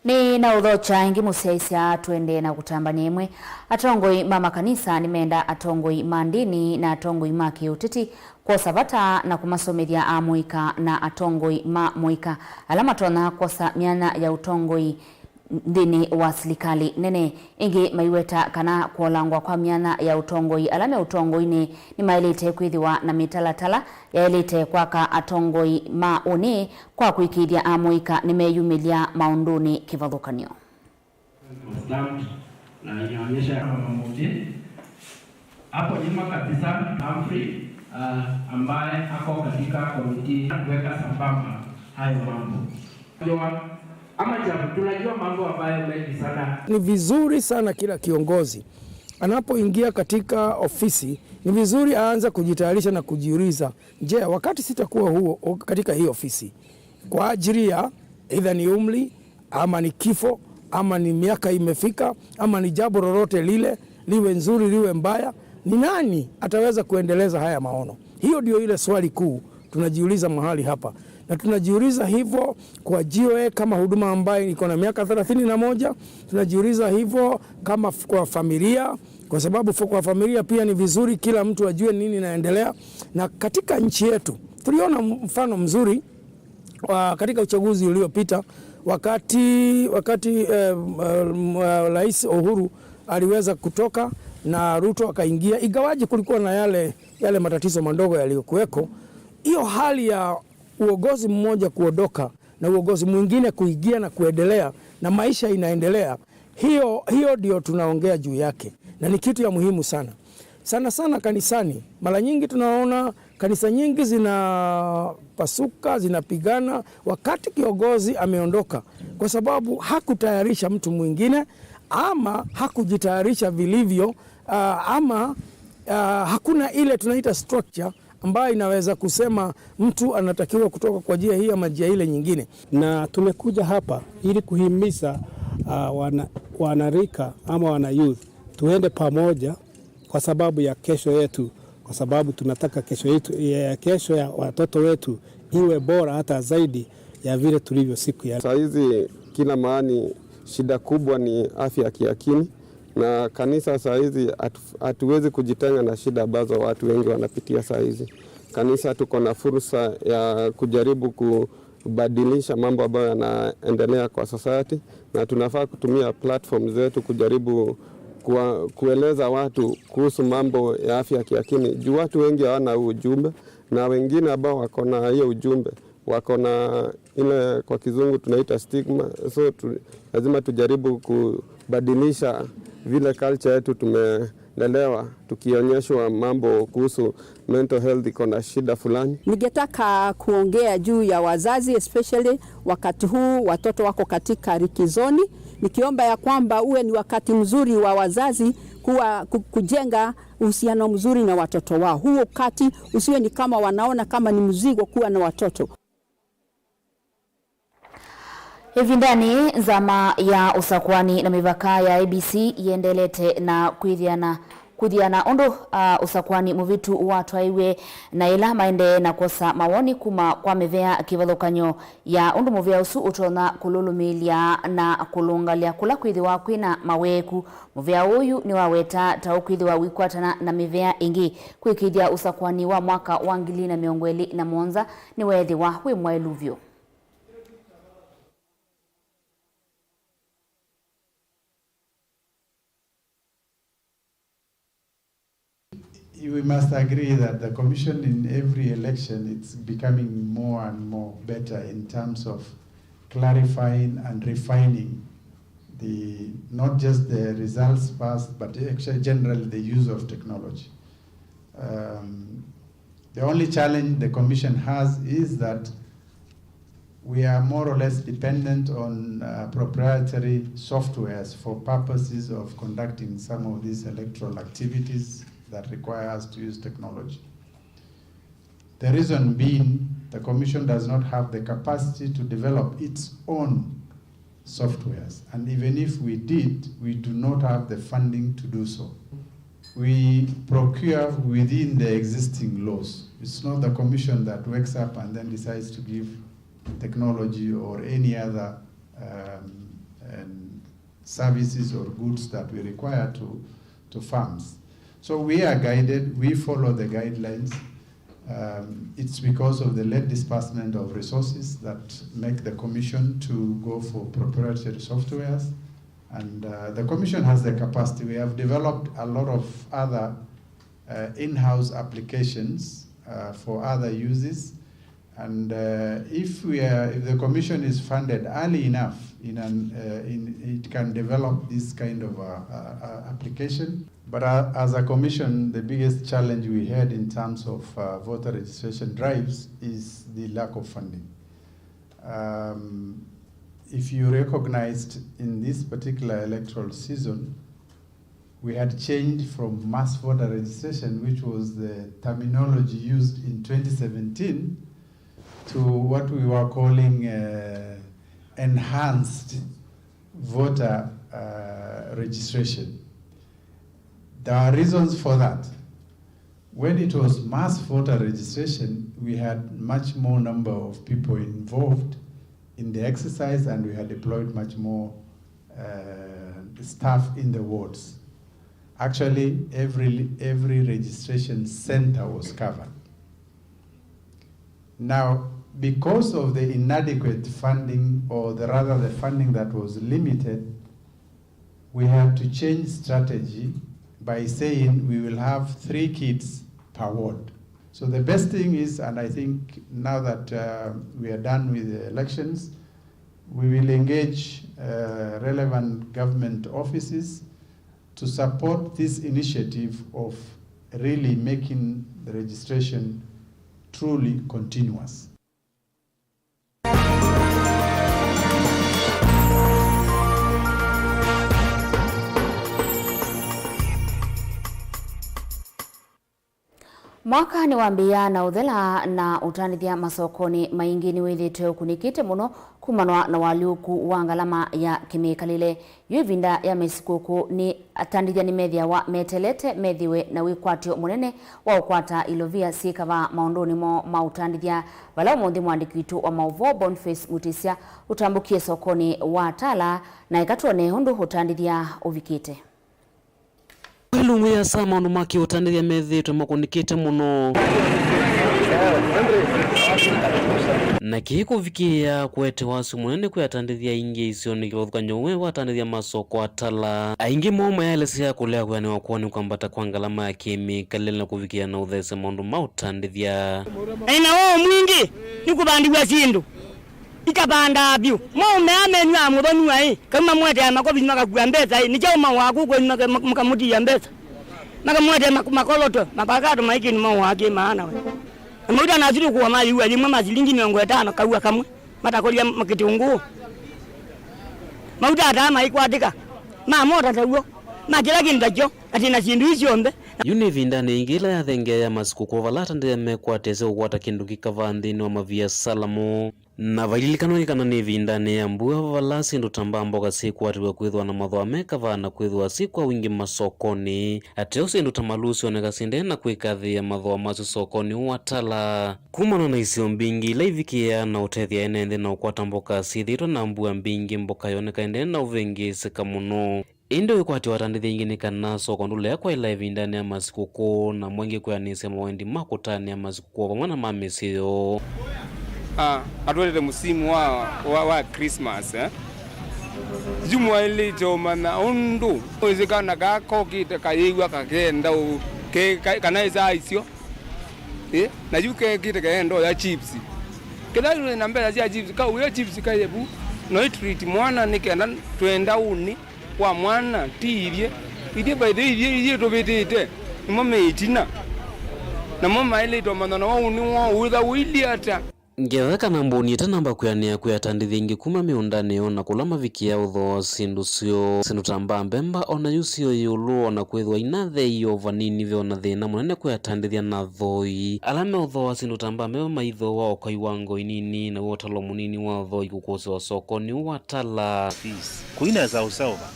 Nĩ na ũthokya ĩngĩ mũsyaĩĩsya, tũendee na kũtambany'a ĩmwe. Atongoi ma makanisa nĩmenda atongoi ma ndĩni na atongoi ma kĩũteti kwosa vata na kũmasomethya amũika na atongoi ma mũika ala matonya kwosa myanya ya ũtongoi nthĩnĩ wa silikalĩ nene. Ĩngĩ maiweta kana kũolangwa kwa myanya ya ũtongoi ala me ũtongoinĩ nĩmaĩlĩte kwĩthĩwa na mĩtalatala yaĩlĩte kwaka atongoi ma ũnĩ kwa kũĩkĩĩthya amũika nĩmeyumĩlya maũndũnĩ kĩvathũkany'o. Stamped na inaonyesha kama mamoja. Hapo nyuma kabisa, Humphrey, ah, ambaye ako katika komiti ya kuweka sambamba hayo mambo. Tunajua, ama cha, tunajua mambo ambayo mengi sana. Ni vizuri sana kila kiongozi anapoingia katika ofisi, ni vizuri aanze kujitayarisha na kujiuliza, "Je, wakati sitakuwa huo, o-, katika hii ofisi, kwa ajili ya either ni umri, ama ni kifo, ama ni miaka imefika, ama ni jambo lolote lile, liwe nzuri, liwe mbaya, ni nani ataweza kuendeleza haya maono?" Hiyo ndio ile swali kuu tunajiuliza mahali hapa. Na tunajiuliza hivyo kwa G O A kama huduma ambayo iko na miaka thelathini na moja, tunajiuliza hivyo kama f-, kwa familia, kwa sababu fo-, kwa familia pia ni vizuri kila mtu ajue nini inaendelea. Na katika nchi yetu tuliona mfano mzuri wa, katika uchaguzi uliopita, wakati, wakati eh, eh, Rais Uhuru aliweza kutoka na Ruto akaingia, ingawaje kulikuwa na yale, yale matatizo madogo yaliyokuweko. Hiyo hali ya uongozi mmoja kuondoka na uongozi mwingine kuingia na kuendelea na maisha inaendelea, hiyo, hiyo ndio tunaongea juu yake, na ni kitu ya muhimu sana. Sana sana kanisani, mara nyingi tunaona kanisa nyingi zinapasuka, zinapigana wakati kiongozi ameondoka, kwa sababu hakutayarisha mtu mwingine ama hakujitayarisha vilivyo, ah, ama, ah, hakuna ile tunaita structure ambayo inaweza kusema mtu anatakiwa kutoka kwa njia hii ama njia ile nyingine. Na tumekuja hapa ili kuhimiza, ah, wana, wanarika ama wana youth tuende pamoja kwa sababu ya kesho yetu, kwa sababu tunataka kesho yetu, ya kesho ya watoto wetu iwe bora hata zaidi ya vile tulivyo siku ya. Saa hizi kila mahali shida kubwa ni afya ya kiakili, na kanisa saa hizi hatu-, hatuwezi kujitenga na shida ambazo watu wengi wanapitia saa hizi. Kanisa tuko na fursa ya kujaribu kubadilisha mambo ambayo yanaendelea kwa society, na tunafaa kutumia platform zetu kujaribu kuwa-, kueleza watu kuhusu mambo ya afya ya kiakili, juu watu wengi hawana huu ujumbe, na wengine ambao wako na hiyo ujumbe wako na ile kwa kizungu tunaita stigma. So tu, lazima tujaribu kubadilisha vile culture yetu tumelelewa, tukionyeshwa mambo kuhusu mental health iko na shida fulani. Ningetaka kuongea juu ya wazazi, especially wakati huu watoto wako katika likizoni, nikiomba ya kwamba uwe ni wakati mzuri wa wazazi kuwa, ku-, kujenga uhusiano mzuri na watoto wao. Huu wakati usiwe ni kama wanaona kama ni mzigo kuwa na watoto. Ĩvindanĩ, nzama ya ũsakuani na mĩvaka ya I E B C yĩendeelete na kwĩthiana, kwĩthiana ũndũ, a, ũsakuani mũvĩtu watwaĩwe, na ĩla maendee na kwosa mawoni kuma kwa mĩvea kĩvathũkany'o ya ũndũ mũvea ũsu ũtonya kũlũlũmĩĩlya na kũlũngalya kũla kwĩthĩwa kwĩna maweeku. Mũvea ũyu nĩwaweta ta ũkwĩthĩwa ũikwatana na mĩvea ĩngĩ kwĩkĩĩthya ũsakuani wa mwaka wa ngili na mĩongo ĩlĩ na mũonza nĩweethĩwa wĩ mwaĩlu vyũ. We must agree that the commission in every election, it's becoming more and more better in terms of clarifying and refining the, not just the results passed, but actually generally the use of technology. Um, the only challenge the commission has is that we are more or less dependent on, uh, proprietary softwares for purposes of conducting some of these electoral activities that require us to use technology. The reason being, the commission does not have the capacity to develop its own softwares, and even if we did, we do not have the funding to do so. We procure within the existing laws. It's not the commission that wakes up and then decides to give technology or any other, um, and services or goods that we require to, to firms. So we are guided, we follow the guidelines. Um, it's because of the late disbursement of resources that make the commission to go for proprietary softwares. And, uh, the commission has the capacity. We have developed a lot of other, uh, in-house applications, uh, for other uses. And, uh, if we are, if the commission is funded early enough, in an, uh, in, it can develop this kind of, uh, uh, uh, application. But, uh, as a commission, the biggest challenge we had in terms of, uh, voter registration drives is the lack of funding. Um, if you recognized, in this particular electoral season, we had changed from mass voter registration, which was the terminology used in twenty seventeen, to what we were calling, uh, enhanced voter, uh, registration. There are reasons for that. When it was mass voter registration, we had much more number of people involved in the exercise, and we had deployed much more, uh, staff in the wards. Actually, every, every registration center was covered. Now, because of the inadequate funding, or the, rather the funding that was limited, we had to change strategy by saying we will have three kits per ward. So the best thing is, and I think now that, uh, we are done with the elections, we will engage, uh, relevant government offices to support this initiative of really making the registration truly continuous. Mwaka nĩwambĩĩa na ũthela, na ũtandĩthya masokonĩ maingĩ nĩwĩthĩĩtwe ũkunĩkĩte mũno kumanwa na ũalyũku wa ngalama ya kĩmĩkalĩle. Yu ĩvinda ya masikũkũ nĩ atandĩthya nĩmethĩawa meteelete methĩwe na wĩkwatyo mũnene wa ũkwata ilovia syĩ kavaa maũndũnĩ moo ma ũtandĩthya, vala ũmũnthĩ mũandĩki witũ wa maũvoo Boniface Mutisya ũtambũkie sokonĩ wa Tala, na eka twone ũndũ ũtandĩthya ũvikĩte. Ilungu ya saa maũndũ ma kĩũtandĩthya methĩĩtwe makũnĩkĩte mũno. Na kĩĩ kũvikĩĩa kũete wasyo mũnene kwĩ atandĩthya aingĩ isionĩ kĩvathũkany'o we wa atandĩthya masoko atala. Aingĩ moo mayaelesya kũlea kwĩanĩwa kwoo nĩ kwambata kwa ngalama ya kĩmĩkalĩle na kũvikĩĩa na ũthesya maũndũ ma ũtandĩthya. Na ĩna woo mwingĩ nĩ kũvandĩw'a syĩndũ. Ikavandaa vyũ. Maũme aa menywaa mũthonyw'a-ĩ, kauma mwetea makovi makakua mbesa-ĩ, nĩ kyaũ maũaa kũu kwenyu maka-, maka-, mũkamũtia mbesa? Makamũetea mak-, makoloto, mapakato maĩ kĩndũ maũaa kĩ maana we. Na mauta nasu tũkũa mayĩua yĩmwe ma silingi mĩongo ĩtano kaua kamwe, matakolya ma-, kĩtũngũũ. Mauta ataa maikwatĩka, ma mota taw'o, ma kĩla kĩndũ takyo, atĩ na syĩndũ ii syonthe. Yu nĩ ĩvindanĩ ĩngĩ ĩla yathengeea masikũkũ vala atandĩthya mekwatĩsya ũkwata kĩndũ kĩkavaa nthĩnĩ wa maviasala moo. Na vaililikanwa nĩ kana nĩ ĩvindanĩ ya mbua vala syĩndũ ta mbaa mboka syĩkwatĩw'a kwĩthĩwa na mathooa me kavaa na kwĩthĩwa syĩ kwa wingĩ masokonĩ. Ateo syĩndũ ta maluu syoneka syendee na kwĩkathĩĩa mathooa masyo sokonĩ ũũ wa Tala. Kumana na isio mbingĩ ila ivikĩĩaa na ũtethya ene nthĩ na ũkwata mboka syĩthĩĩtwe na mbua mbingĩ, mboka yoneka ĩendee na ũvĩngĩĩsĩka mũno. Ĩndĩ wĩkwatyo wa atandĩthya aingĩ nĩ kana soko ndũlea kwaĩla ĩvindanĩ ya masikũkũ, na amwe aingĩ kwĩanĩsya mawendi ma kũtanĩa masikũkũ o vamwe na ma mĩsyĩ yoo. Ah, atwetete msimu wa, wa, wa Christmas, eh? Yu mwaĩlĩte ũmanya ũndũ wĩsĩ kana kaa kokĩte kayĩw'a kakenda ũ-, ke-, ka-, kana ĩsaa isyo. Eh? Na yu kekĩte kenda oya chips. Kĩla wĩ na mbesa sya chips, kauya chips kaye vu. No ĩ treat mwana nĩ kenda twenda ũnĩ wa mwana, ti ithyĩ. Ithyĩ by the way, ithyĩ, ithyĩ tũvĩtĩte, nĩmo me ĩtina. Namo maĩlĩte ũmanya na waũ nĩ waũ, wĩtha ũilyĩ ata. Ngetha kana mbũni ĩtanamba kwĩanĩa kwĩ atandĩthya aingĩ kuma mĩũndanĩ yoo na kũla mavikĩaa ũthooa syĩndũ syoo. Syĩndũ ta mbaa mbemba, o na yu syoo ĩũlũ, o na kwĩthĩwa inatheeiwe o vanini, ve o na thĩna mũnene kwĩ atandĩthya na athoi. Ala meũthooa syĩndũ ta mbaa mbemba maithooa o kwa iwango inini, naw'o ũtalo mũnini wa athoi kũkũsĩwa sokonĩ ũũ wa Tala. Fees. Kũi nesa ũseũva,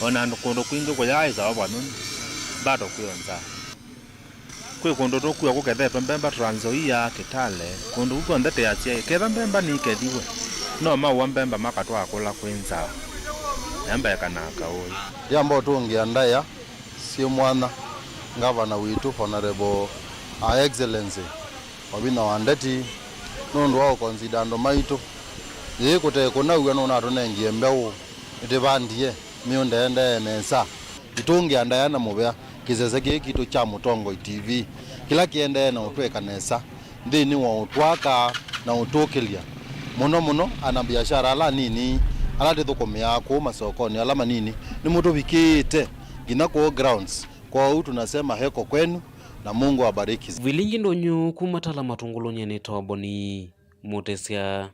o na andũ kũndũ kwingĩ kũyaaĩsa o vanunu, bado kwĩ o nzaa. Kwĩ kũndũ tũkua kũkethetwe mbemba Trans Nzoia, Kitale, kũndũ kũ kw'onthe tĩasyaĩ. Ketha mbemba nĩikethiwe, no maũa mbemba makatwaa kũla kwĩ nzaa. Mbemba ĩkanaa kaũĩ. Yamba ũtũngĩa ndaĩa syĩ mwanya Ngavana witũ Honorable Her Excellency Wavinya wa Ndeti nũndũ wa ũkonzida andũ maitũ. Yĩĩ kũte kũnaw'a nũnatũnengie mbeũ nĩtĩvandie, mĩũnda ĩendee nesa. Itũngĩa ndaĩa na mũvea kĩsese kĩĩ kitũ kya Mũtongoi T V, kĩla kĩendee na ũtwĩka nesa nthĩnĩ wa ũtwaka na ũtũkĩlya, mũno mũno ana biashara ala anini ala tũthũkũmĩaa kũu masokonĩ ala manini. Nĩmũtũvikĩĩte nginya kũu grounds. Kwoou tunasema heko kwenu na Mungu awabariki. Vilingi Ndonyu kuma Tala Matungulu, nyie nĩtawa Boni Mutesya.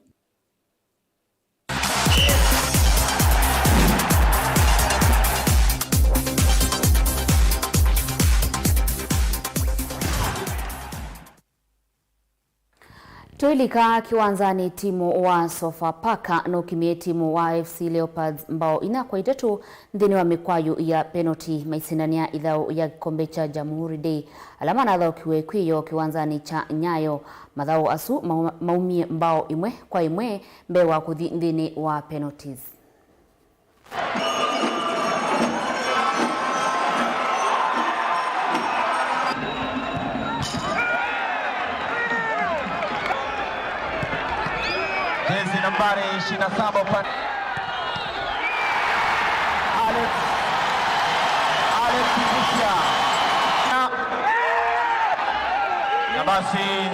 Tũilika kĩwanzanĩ, timu wa Sofapaka nũkimie timu wa A F C Leopards mbao inya kwa itatũ nthĩnĩ wa mĩkwayũ ya penalty maisindanĩa ĩthaũ ya kĩkombe kya Jamhuri Day. Ala manathaũkiwe kwĩyo kĩwanzanĩ kya Nyayo mathaũ asu mau-, maumie mbao ĩmwe kwa ĩmwe mbee wa kũthi nthĩnĩ wa penalties. Nambari ishirini na saba upande. Alex. Alex Kusia. Na, na basi,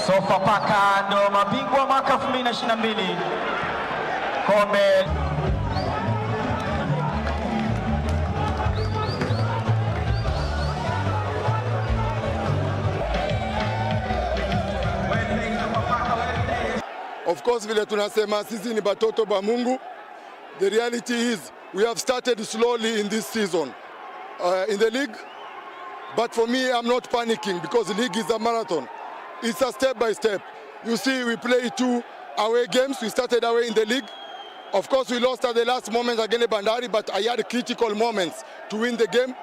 Sofapaka ndo mabingwa mwaka elfu mbili na ishirini na mbili. Kombe. Of course, vile tunasema, sisi ni batoto ba Mungu. The reality is, we have started slowly in this season, uh, in the league. But for me, I'm not panicking because league is a marathon. It's a step by step. You see, we play two away games. We started away in the league. Of course, we lost at the last moment against Bandari, but I had critical moments to win the game.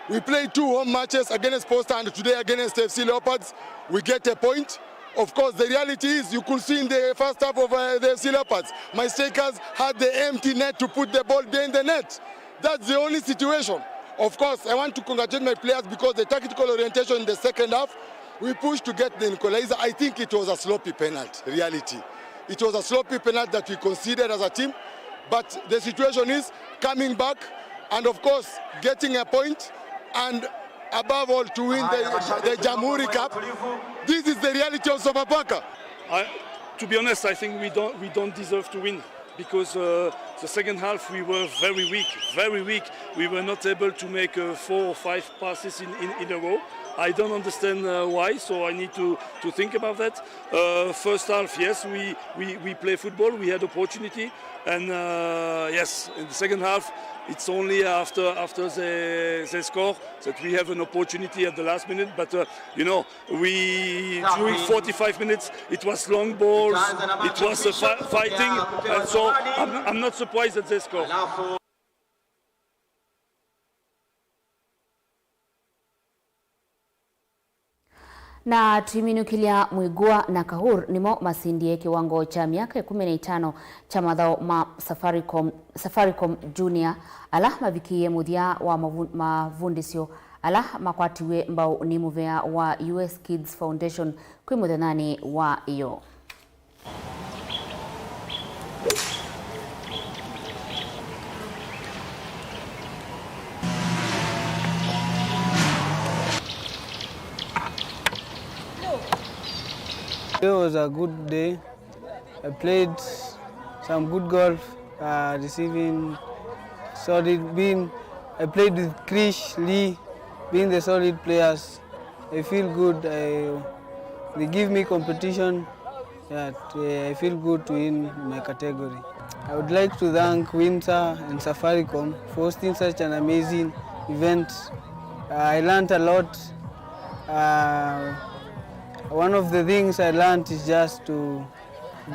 We played two home matches against Posta and today against F C Leopards. We get a point. Of course, the reality is you could see in the first half of, uh, the F C Leopards, my strikers had the empty net to put the ball behind the net. That's the only situation. Of course, I want to congratulate my players because the tactical orientation in the second half, we pushed to get the equalizer. I think it was a sloppy penalty, reality. It was a sloppy penalty that we conceded as a team. But the situation is coming back and, of course, getting a point and, above all, to win the, the Jamhuri Cup. This is the reality of Sofapaka. I, to be honest, I think we don't, we don't deserve to win because, uh, the second half we were very weak, very weak. We were not able to make, uh, four or five passes in, in, in a row. I don't understand, uh, why, so I need to, to think about that. Uh, first half, yes, we, we, we play football, we had opportunity, and, uh, yes, in the second half, it's only after, after they, they score that we have an opportunity at the last minute. But, uh, you know, we, during forty-five minutes, it was long balls, it was, uh, fi-, fighting, and so I'm, I'm not surprised that they score. Na tũiminũkĩlya, Mwigua na Kahur nĩmo masindie kĩwango kya myaka ĩkũmi na itano kya mathaũ ma Safaricom, Safaricom Junior, ala mavikĩie mũthya wa mavu-, mavundĩsyo ala makwatiwe mbau nĩ mũvea wa U S Kids Foundation kwĩ mũthenyanĩ wa ĩyoo. Today was a good day. I played some good golf, uh, receiving solid, being, I played with Krish, Lee, being the solid players. I feel good. I, they give me competition. Yeah, t-, I feel good to win my category. I would like to thank Windsor and Safaricom for hosting such an amazing event. Uh, I learned a lot. Uh, one of the things I learned is just to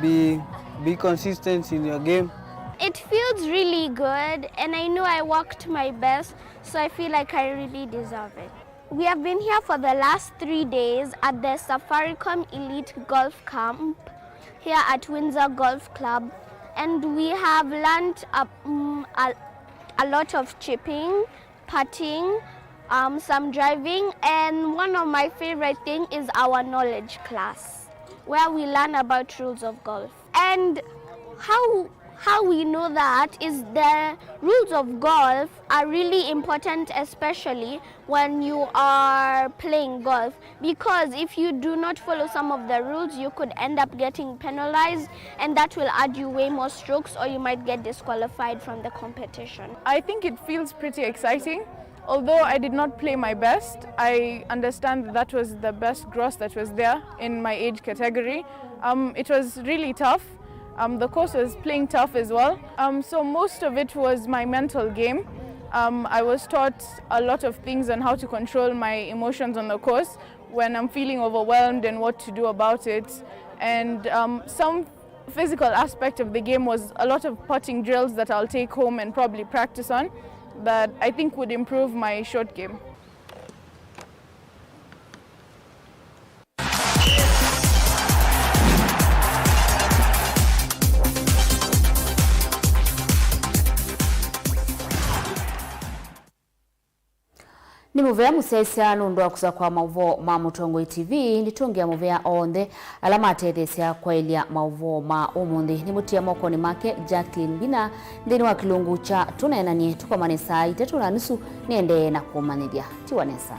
be, be consistent in your game. It feels really good, and I know I worked my best, so I feel like I really deserve it. We have been here for the last three days at the Safaricom Elite Golf Camp here at Windsor Golf Club, and we have learned a, mm, a, a lot of chipping, putting, um, some driving, and one of my favorite thing is our knowledge class, where we learn about rules of golf. And how, how we know that is the rules of golf are really important, especially when you are playing golf, because if you do not follow some of the rules, you could end up getting penalized, and that will add you way more strokes, or you might get disqualified from the competition. I think it feels pretty exciting. Although I did not play my best, I understand that that was the best gross that was there in my age category. Um, it was really tough. Um, the course was playing tough as well. Um, so most of it was my mental game. Um, I was taught a lot of things on how to control my emotions on the course when I'm feeling overwhelmed and what to do about it. And, um, some physical aspect of the game was a lot of putting drills that I'll take home and probably practice on, that I think would improve my short game. Nĩ mũvea mũsyaĩĩsya nũndũ wa kũsa kwa maũvoo ma Mũtongoi T V. Nĩtũngĩa mũvea onthe ala matetheesya kwaĩlya maũvoo ma ũmũnthĩ. Nĩmũtia mokonĩ make Jacqueline Mbina nthĩnĩ wa kĩlungu kya Tũneenanie. Tũkomane saa itatũ na nusu, nĩendee na kũmanyĩthya. Tiwa nesa.